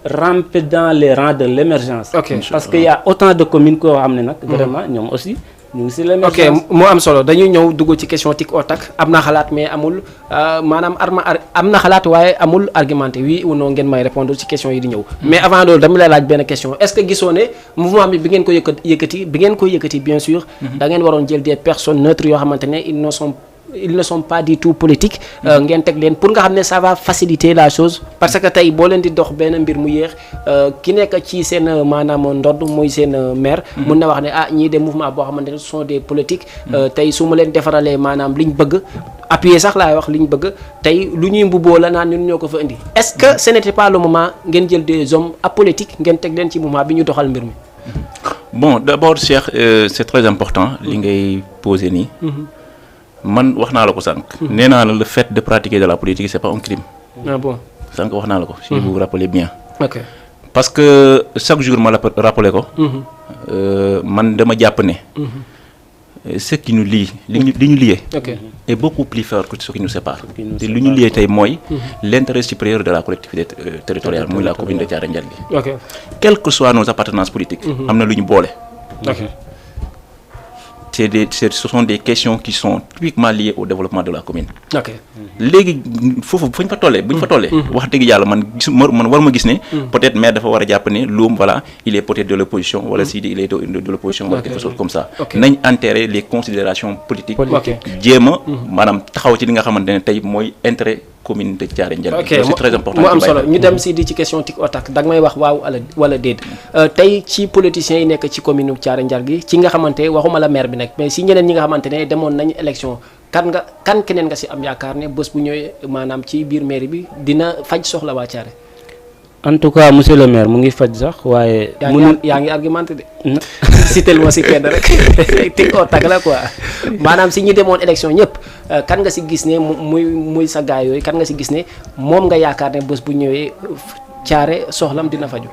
ramper dans les rangs de l'émergence. parce que y a autant de communes koo xam ne nag. vraiment ñoom aussi ñu ngi ci l'émergence. moo am solo dañuy ñëw dugg ci question tic au tac am na xalaat mais amul maanaam am na xalaat waaye amul argumenté oui ou non ngeen may répondre ci question yi di ñëw. mais avant loolu dama lay laaj benn question est-ce que gisoo ne mouvement bi ngeen ko yëkkati bien sûr. da ngeen waroon jël des personnes neutres yoo xamante ne ils ne sont pas du tout politiques. ngeen teg leen pour nga xam ne ça va faciliter la chose parce que tey boo leen di dox benn mbir mu yéex ki nekk ci seen maanaam ndodd muy seen maire. mun na wax ne ñii de mouvement boo xamante ne ce sont des politiques. tey su ma leen defaralee maanaam liñ bëgg appuyer sax laay wax liñ bëgg tey lu ñuy mbubboo la naan ñun ñoo ko fa indi est-ce que ce n'était pas le moment ngeen jël des hommes apolitiques ngeen teg leen ci mouvement bi ñu doxal mbir mi. bon d'abord Cheikh c'est très important li ngay poser nii. man wax naa la ko sànq. nee naa la le fait de pratiquer de la politique c'est pas un crime. bon sànq wax naa la ko. si vous vous rappelez bien. ok parce que chaque jour ma la rappelé ko. man dama jàpp ne. ce qui nous lie li ñu lié est beaucoup plus fort que ce qui nous sépare te li ñu lié tey mooy l'intérêt supérieur de la collectivité territoriale muy la commune de Thiaroye Ndialgui quelles que soient nos appartenances politiques am na lu ñu boole ce sont des questions qui sont typiquement liées au développement de la commune. léegi foofu fu ñu fa tollee bu ñu fa tollee wax dëgg yàlla man war ma gis ne peut-être maire dafa war a jàpp ne Loum voilà il est peut-être de l'opposition wala Sidi il est de l'opposition wala quelque chose comme ça nañ enterrer les considérations politiques jéem a maanaam taxaw ci li nga xamante ne tey mooy intérêt commune de Thiaroye Ndialgui c'est très important mu am solo ñu dem si di ci question tic au tac da nga may wax waaw wala déet tey ci politiciens yi nekk ci commune Thiaroye Ndialgui ci nga xamante waxuma la maire bi nag mais si ñeneen ñi nga xamante ne demoon nañ élection kan keneen nga si am yaakaar ne bés bu ñëwee maanaam ci biir mairie bi dina faj soxla waa Thiaroye. en tout cas monsieur le maire mu ngi faj sax waaye. yaa ngi argumenté de. cité lu ma si kenn rek tic au tac la quoi maanaam si ñi demoon élection ñëpp kan nga si gis ne muy sa gaay yooyu kan nga si gis ne moom nga yaakaar ne bés bu ñëwee Thiaroye soxlam dina faju.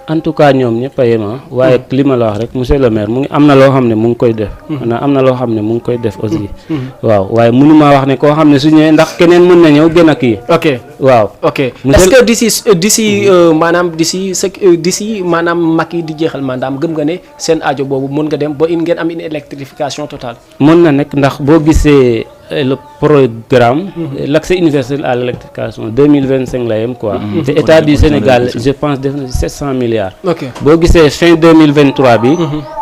en tout cas ñoom ñëpp a yema waaye li ma la wax rek monsieur le maire mu ngi am na loo xam ne mu ngi koy def maanaam am na loo xam ne mu ngi koy def aussi waaw waaye mënumaa wax ne koo xam ne su ñëwee ndax keneen mën na ñëw gën a kii waaw est-ce que d'ici maanaam mag yi di jeexal maanaam gëm nga ne seen aajo boobu mën nga dem ba ngeen am une électrification totale mën na nekk ndax boo gisee le programme l'accès universel à l'électrification 2025 la yem quoi te état du Sénégal je pense def na 700 milliards boo gisee fin 2023 bi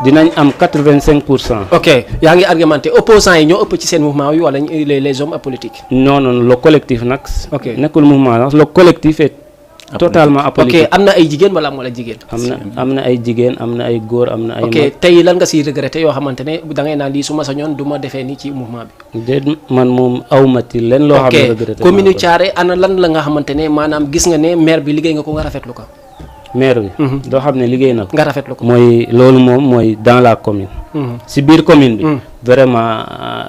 dinañ am 85%. yaa ngi argumenté opposants yi ñoo ëpp ci seen mouvement yi wala les hommes politiques non le collectif nag nekkul mouvement nag le collectif est totalement apolitique. am na ay jigéen wala amul ay jigéen. am na ay jigéen am na ay góor am na ay. tey lan nga siy regretté yoo xamante ne da ngay naan lii su ma sañoon du ma defee nii ci mouvement bi. déet man moom awmati leen loo xam ne regretté commune Thiaroye ana lan la nga xamante ne maanaam gis nga ne maire bi liggéey nga ko nga rafetlu ko. maire bi. doo xam ne liggéey na ko. nga rafetlu ko mooy loolu moom mooy dans la commune. si biir commune bi. vraiment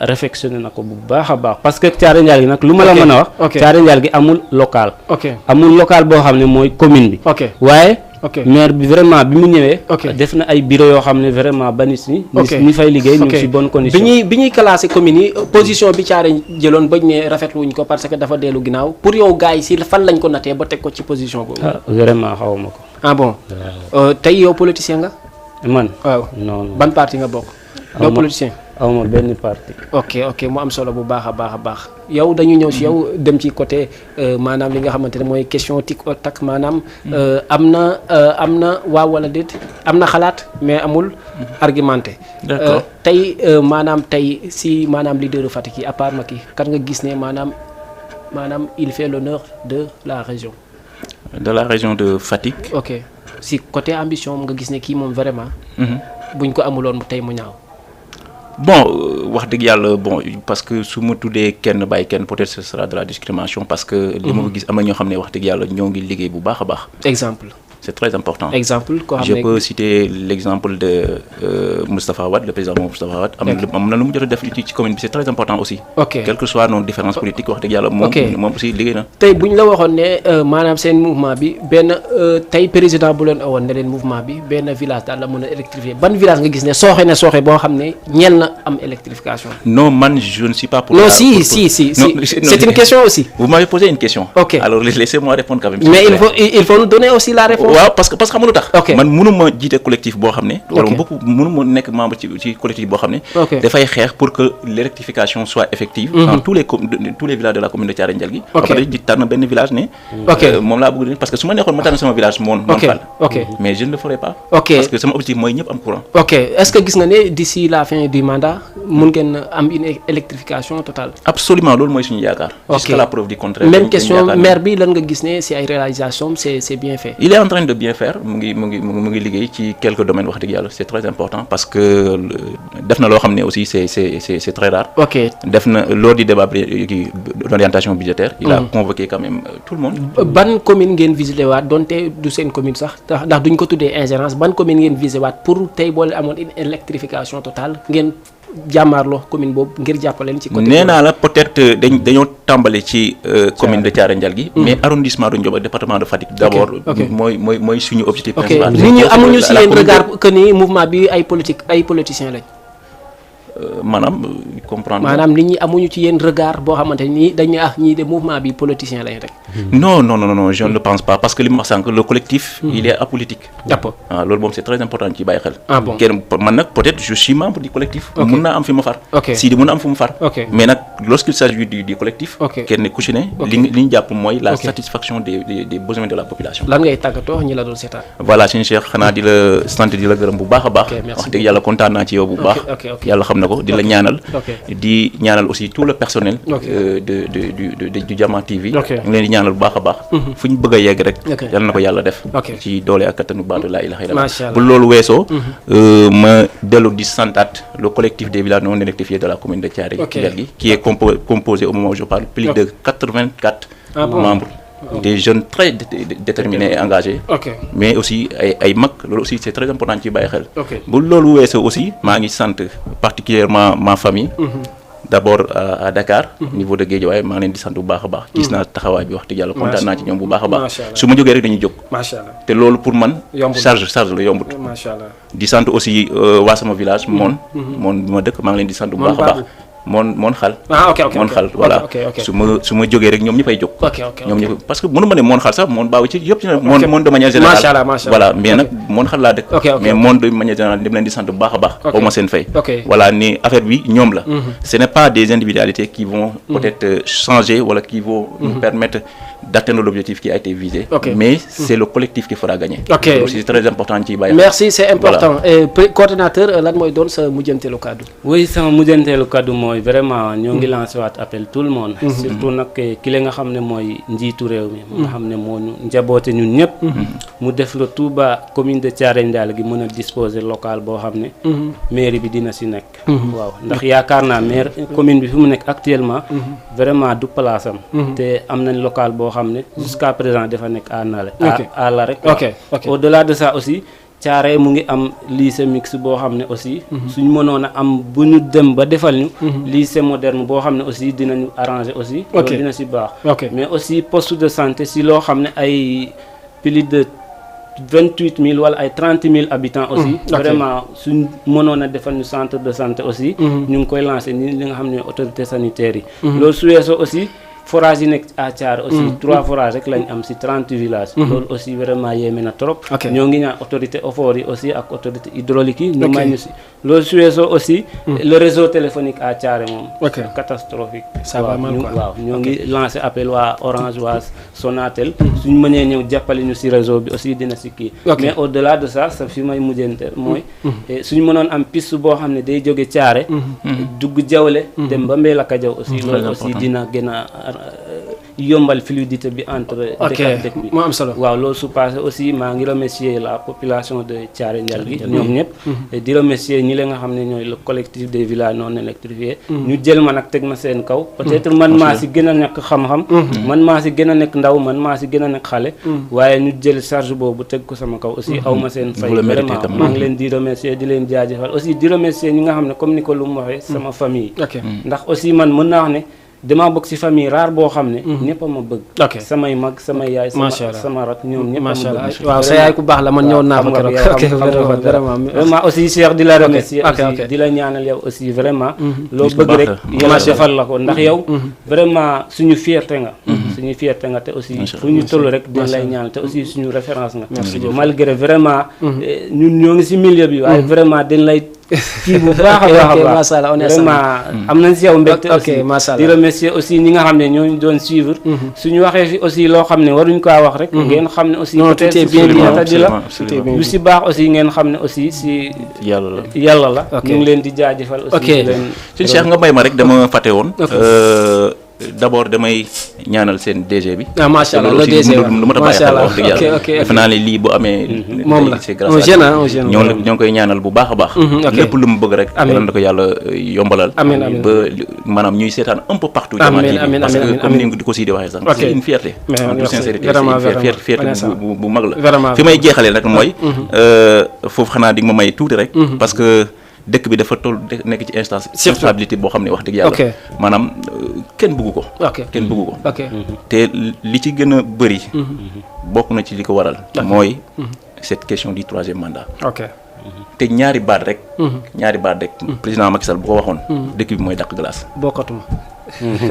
réflexionné na ko bu baax a baax parce que Thiaroye Ndialgui nag lu ma la mën a wax. Thiaroye Ndialgui amul local. amul local boo xam ne mooy commune bi. waaye. maire bi vraiment bi mu ñëwee. def na ay bureau yoo xam ne vraiment banis ñi fay liggéey ñu ngi si bonne condition. bi ñuy classé commune yi position bi Thiaroye jëloon bañ ne rafetlu wuñ ko parce que dafa dellu ginnaaw pour yow gars yi si fan lañ ko natee ba teg ko ci position boobu. vraiment xawma ko. Bon tey yow politicien nga. man waaw non ban parti nga bokk. doo politicien. awma benn parti. ok mu am solo bu baax a baax yow dañu ñëw si yow dem ci côté maanaam li nga xamante ne mooy question tic au tac maanaam am na waaw wala déet am na xalaat mais amul argumenté. d'accord tey maanaam tey si maanaam leader Fatick yi à part Macky kan nga gis ne maanaam il fait l'honneur de la région. de la région de Fatick. si côté ambition nga gis ne kii moom vraiment. buñ ko amuloon tey mu ñaaw. wax dëgg yàlla parce que su ma tuddee kenn bàyyi kenn peut-être ce sera de la discrimination parce que li ma ko gis am na ñoo xam ne wax dëgg yàlla ñoo ngi liggéey bu baax a baax. exemple. c'est très important. exemple koo xam ne je peux citer l'exemple de Moustapha Wade le président Moustapha Wade. am na lu mu jot a def ci commune bi c'est très important aussi. quelles que soient nos différences politiques wax dëgg yàlla. moom aussi liggéey na. tey bu ñu la waxoon ne maanaam seen mouvement bi benn tey président bu leen awoon ne leen mouvement bi benn village daal la mën a électrifier ban village nga gis ne sooxe boo xam ne ñeel na am électrification. non man je ne suis pas pour. non si c'est une question aussi. vous m'avez posé une question. alors laissez-moi répondre quand même. mais il faut nous donner aussi la réponse. waaw parce que xam nga lu tax. man mënuma jiite collectif boo xam ne. wala mënuma nekk membre ci collectif boo xam ne. dafay xeex pour que l'électrification soit effective. dans tous les villages de la commune de Thiaroye Ndialgui. après di tànn benn village ne. moom laa bëgg parce que su ma neexoon ma tànn sama village moom fal. mais je ne le ferai pas. parce que sama objectif mooy ñëpp am courant. est-ce que gis nga ne d'ici la fin du mandat mun ngeen am une électrification totale. absolument loolu mooy suñu yaakaar. jusqu'à la preuve du contraire. même question maire bi lan nga gis ne si ay réalisations c'est bien fait. il est en train de bien faire mu ngi liggéey ci quelques domaines wax dëgg yàlla c'est très important parce que def na loo xam ne aussi c'est très rare. def na lors du débat d'orientation budgétaire. il a convoqué quand même tout le monde. ban commune ngeen visité waat donte du seen commune sax ndax duñ ko tuddee ingérence ban commune ngeen visité waat pour tey boole amoon une électrification totale ngeen jàmmaarloo commune boobu ngir jàppaleen ci côté. nee naa la peut-être dañoo tàmbale ci commune de Thiaroye Ndialgui. mais arrondissement de Ndiobé département de Fatick. d'abord mooy suñu objectif principal. nit ñi amuñu si yéen regard que ni mouvement bi ay politiciens lañ. maanaam comprendre. maanaam nit ñi amuñu ci yenn regard boo xamante ni dañ ne ñii de mouvement bi politicien lañ rek. non je ne le pense pas parce que li ma wax sànq le collectif. il est apolitique. d'accord loolu moom c'est très important ci bàyyi xel. bon kenn man nag peut-être je suis membre du collectif. mun naa am fi ma far. Sidi mun na am fu mu far. mais nag lorsqu'il s'agit du collectif. kenn ku ci ne li ñu jàpp mooy la satisfaction des besoins de la population. lan ngay tàggatoo ñi la doon seetaan. voilà sëñ Cheikh xanaa di la sant di la gërëm bu baax a baax. wax dëgg yàlla kontaan naa ci yow bu baax. yàlla xam na ko di la ñaanal. di ñaanal aussi tout le personnel. du Jama TV. ñu ngi leen di ñaanal bu baax a baax. fu ñu bëgg a yegg rek. yàlla na ko yàlla def. ci doole ak kattanu baatu laa ilaaha illallaah. bu loolu weesoo. ma dellu di santaat le collectif des villages non électrifiés de la commune de Thiaroye Ndelgui qui est composé au moment où je parle plus de 84 membres. Des jeunes très déterminés et engagés. Mais aussi ay mag loolu aussi c'est très important ci bàyyi xel. bu loolu weesoo aussi maa ngi sant particulièrement ma famille. D'abord à Dakar. Niveau de Guédiawaye maa ngi leen di sant bu baax a baax. gis naa taxawaay bi wax dëgg yàlla kontaan naa ci ñoom bu baax a baax. su ma jógee rek dañuy jóg. macha allah te loolu pour man. charge la yombut. macha allah di sant aussi waa sama village. moon bi ma dëkk maa ngi leen di sant bu baax a baax. moon xal. moon xal voilà su ma jógee rek ñoom ñëppay jóg. ñoom ñëpp parce que mënu ma ne moon xal sax moon baawu ci yëpp ci moon de manière générale. macha allah voilà mais nag moon xal laa dëkk. mais moon de manière générale dem leen di sant bu baax a baax. au ma seen fay. voilà ni affaire bi ñoom la. ce n'est pas des individualités qui vont peut-être changer wala qui vont nous permettre d'atteindre l'objectif qui a été visé. Mais c'est le collectif qui fera gagner. C'est très important ci bàyyi. Merci, c'est important. Coordinateur lan mooy doon sa mujjanteelu kaddu. Oui, sama mujjanteelu kaddu mooy vraiment ñoo ngi lancé waat appel tout le monde. Surtout nag ki la nga xam ne mooy njiitu réew mi. nga xam ne moo ñu njaboote ñun ñëpp. mu def le tout ba commune de Thiaroye Ndelgui mën a disposer local boo xam ne. mairie bi dina si nekk. waaw ndax yaakaar naa maire commune bi fi mu nekk actuellement. vraiment du place am. te am nañ local boo xam ne jusqu'à présent dafa nekk à l'arrêt. Au-delà de ça aussi Thiaroye mu ngi am lycée mixte boo xam ne aussi suñ mënoon a am bu ñu dem ba defal ñu lycée moderne boo xam ne aussi dinañu arranger aussi loolu dina si baax mais aussi poste de santé si loo xam ne ay plus de 28 000 wala ay 30 000 habitants aussi vraiment suñ mënoon a defal ñu centre de santé aussi ñu ngi koy lancer ni li nga xam ne autorités sanitaires yi loolu su weesoo aussi forage yi nekk à Thiaroye aussi 3 forages rek lañ am si 30 villages loolu aussi vraiment yéeme na trop ñoo ngi ñaan autorité OFOR yi aussi ak autorité hydraulique yi ñu may ñu si loolu su weesoo aussi le réseau téléphonique à Thiaroye moom catastrophique waaw ñoo ngi lancé appel waa Orange waa Sonatel suñ mënee ñëw jàppale ñu si réseau bi aussi dina si kii mais au delà de ça sa fi may mujjante mooy suñ mënoon am piste boo xam ne day jóge Thiaroye dugg Jawle dem ba Mbelaka Jaw aussi loolu aussi dina gën a yombal fluidité bi entre dëkk ak dëkk bi moo am solo waaw loolu su passé aussi maa ngi remercier la population de Thiaroye Ndelgui ñoom ñëpp di remercier ñi la nga xam ne ñooy le collectif des villages non électrifiés ñu jël ma nag teg ma seen kaw peut-être man maa si gën a nekk xam-xam man maa si gën a nekk ndaw man maa si gën a nekk xale waaye ñu jël charge boobu teg ko sama kaw aussi aw ma seen fay vraiment maa ngi leen di remercier di leen jaajëfal aussi di remercier ñi nga xam ne comme ni ko lu mu waxee sama famille ndax aussi man mën naa wax ne dama bokk ci famille rare boo xam ne ñëpp a ma bëgg samay mag samay yaay sama rak ñoom ñëpp a ma bëgg waaw sa yaay ku baax la man ñëwoon naa fa keroog vraiment aussi Cheikh di la remercier aussi di la ñaanal yow aussi vraiment loo bëgg rek yàlla defal la ko ndax yow vraiment suñu fierté nga te aussi fu ñu toll rek dina lay ñaanal te aussi suñu référence nga malgré vraiment ñun ñoo ngi ci milieu bi waaye vraiment dañ lay kii bu baax a baax vraiment am nañ si yow mbégte aussi di remercier aussi ñi nga xam ne ñoo doon suivre suñu waxee fi aussi loo xam ne waruñ kaa wax rek ngeen xam ne aussi peut-être di la lu si baax aussi ngeen xam ne aussi si yàlla la ñu ngi leen di jaajëfal aussi leen sëñ Cheikh nga may ma rek dama fàtte woon d'abord damay ñaanal seen DG bi. macha allah le DG lu ma ta bàyyi xel wax dëgg yàlla defe naa ne lii bu amee moom la c'est grâce à ñoo ngi koy ñaanal bu baax a baax lépp lu mu bëgg rek yàlla na ko yàlla yombalal ba maanaam ñuy seetaan un peu partout Jama TV parce que comme ni nga ko si di waxee sax c'est une fierté en toute sincérité c'est une fierté bu mag la fi may jeexalee nag mooy foofu xanaa di nga ma may tuuti rek parce que dëkk bi dafa toll nekk ci instance responsabilité boo xam ne wax dëgg yàlla maanaam kenn bëggu ko te li ci gën a bëri bokk na ci li ko waral mooy cette question du 3e mandat te ñaari baat rek président Macky Sall bu ko waxoon dëkk bi mooy dàq glace bokkatuma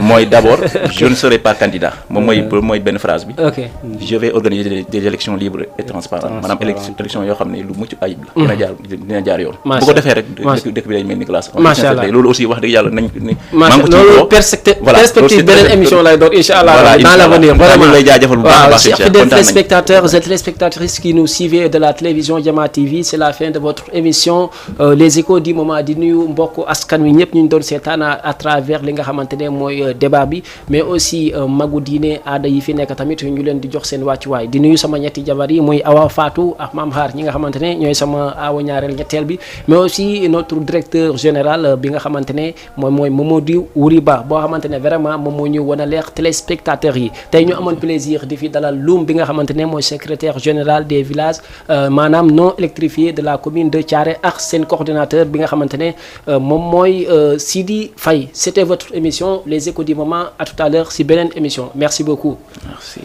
mooy d'abord je ne serai pas candidat moom mooy benn phrase bi ok je vais organiser des élections libres et transparentes maanaam élection yoo xam ne lu mucc ayib la dina jaar yoon bu ko defee rek dëkk bi day mel ni glace macha allah loolu aussi wax dëgg yàlla nañ loolu perspective beneen émission lay doon incha allah dans l'avenir vraiment lay jaajëfal bu baax chers fidèles téléspectateurs et téléspectatrices qui nous suivez de la télévision Jama TV c'est la fin de votre émission les échos du moment di nuyu mbokk askan wi ñëpp ñu doon seetaan à travers li nga xamante ne mooy débat bi mais aussi magu diine aada yi fi nekk tamit ñu leen di jox seen wàccuwaay di nuyu sama ñetti jabar yi muy Awa Fatou ak Mame Xaar ñi nga xamante ne ñooy sama aawa ñaareel ñetteel bi mais aussi notre directeur général bi nga xamante ne mooy Mamadou Wuri Ba boo xamante ne vraiment moom moo ñu wan a leer téléspectateurs yi tey ñu amoon plaisir di fi dalal Loum bi nga xamante ne mooy secrétaire général des villages maanaam non électrifiés de la commune de Thiaré ak seen coordinateur bi nga xamante ne moom mooy Sidi Faye c'était votre émission les échos du moment à tout à l'heure si beneen émission merci beaucoup. Merci.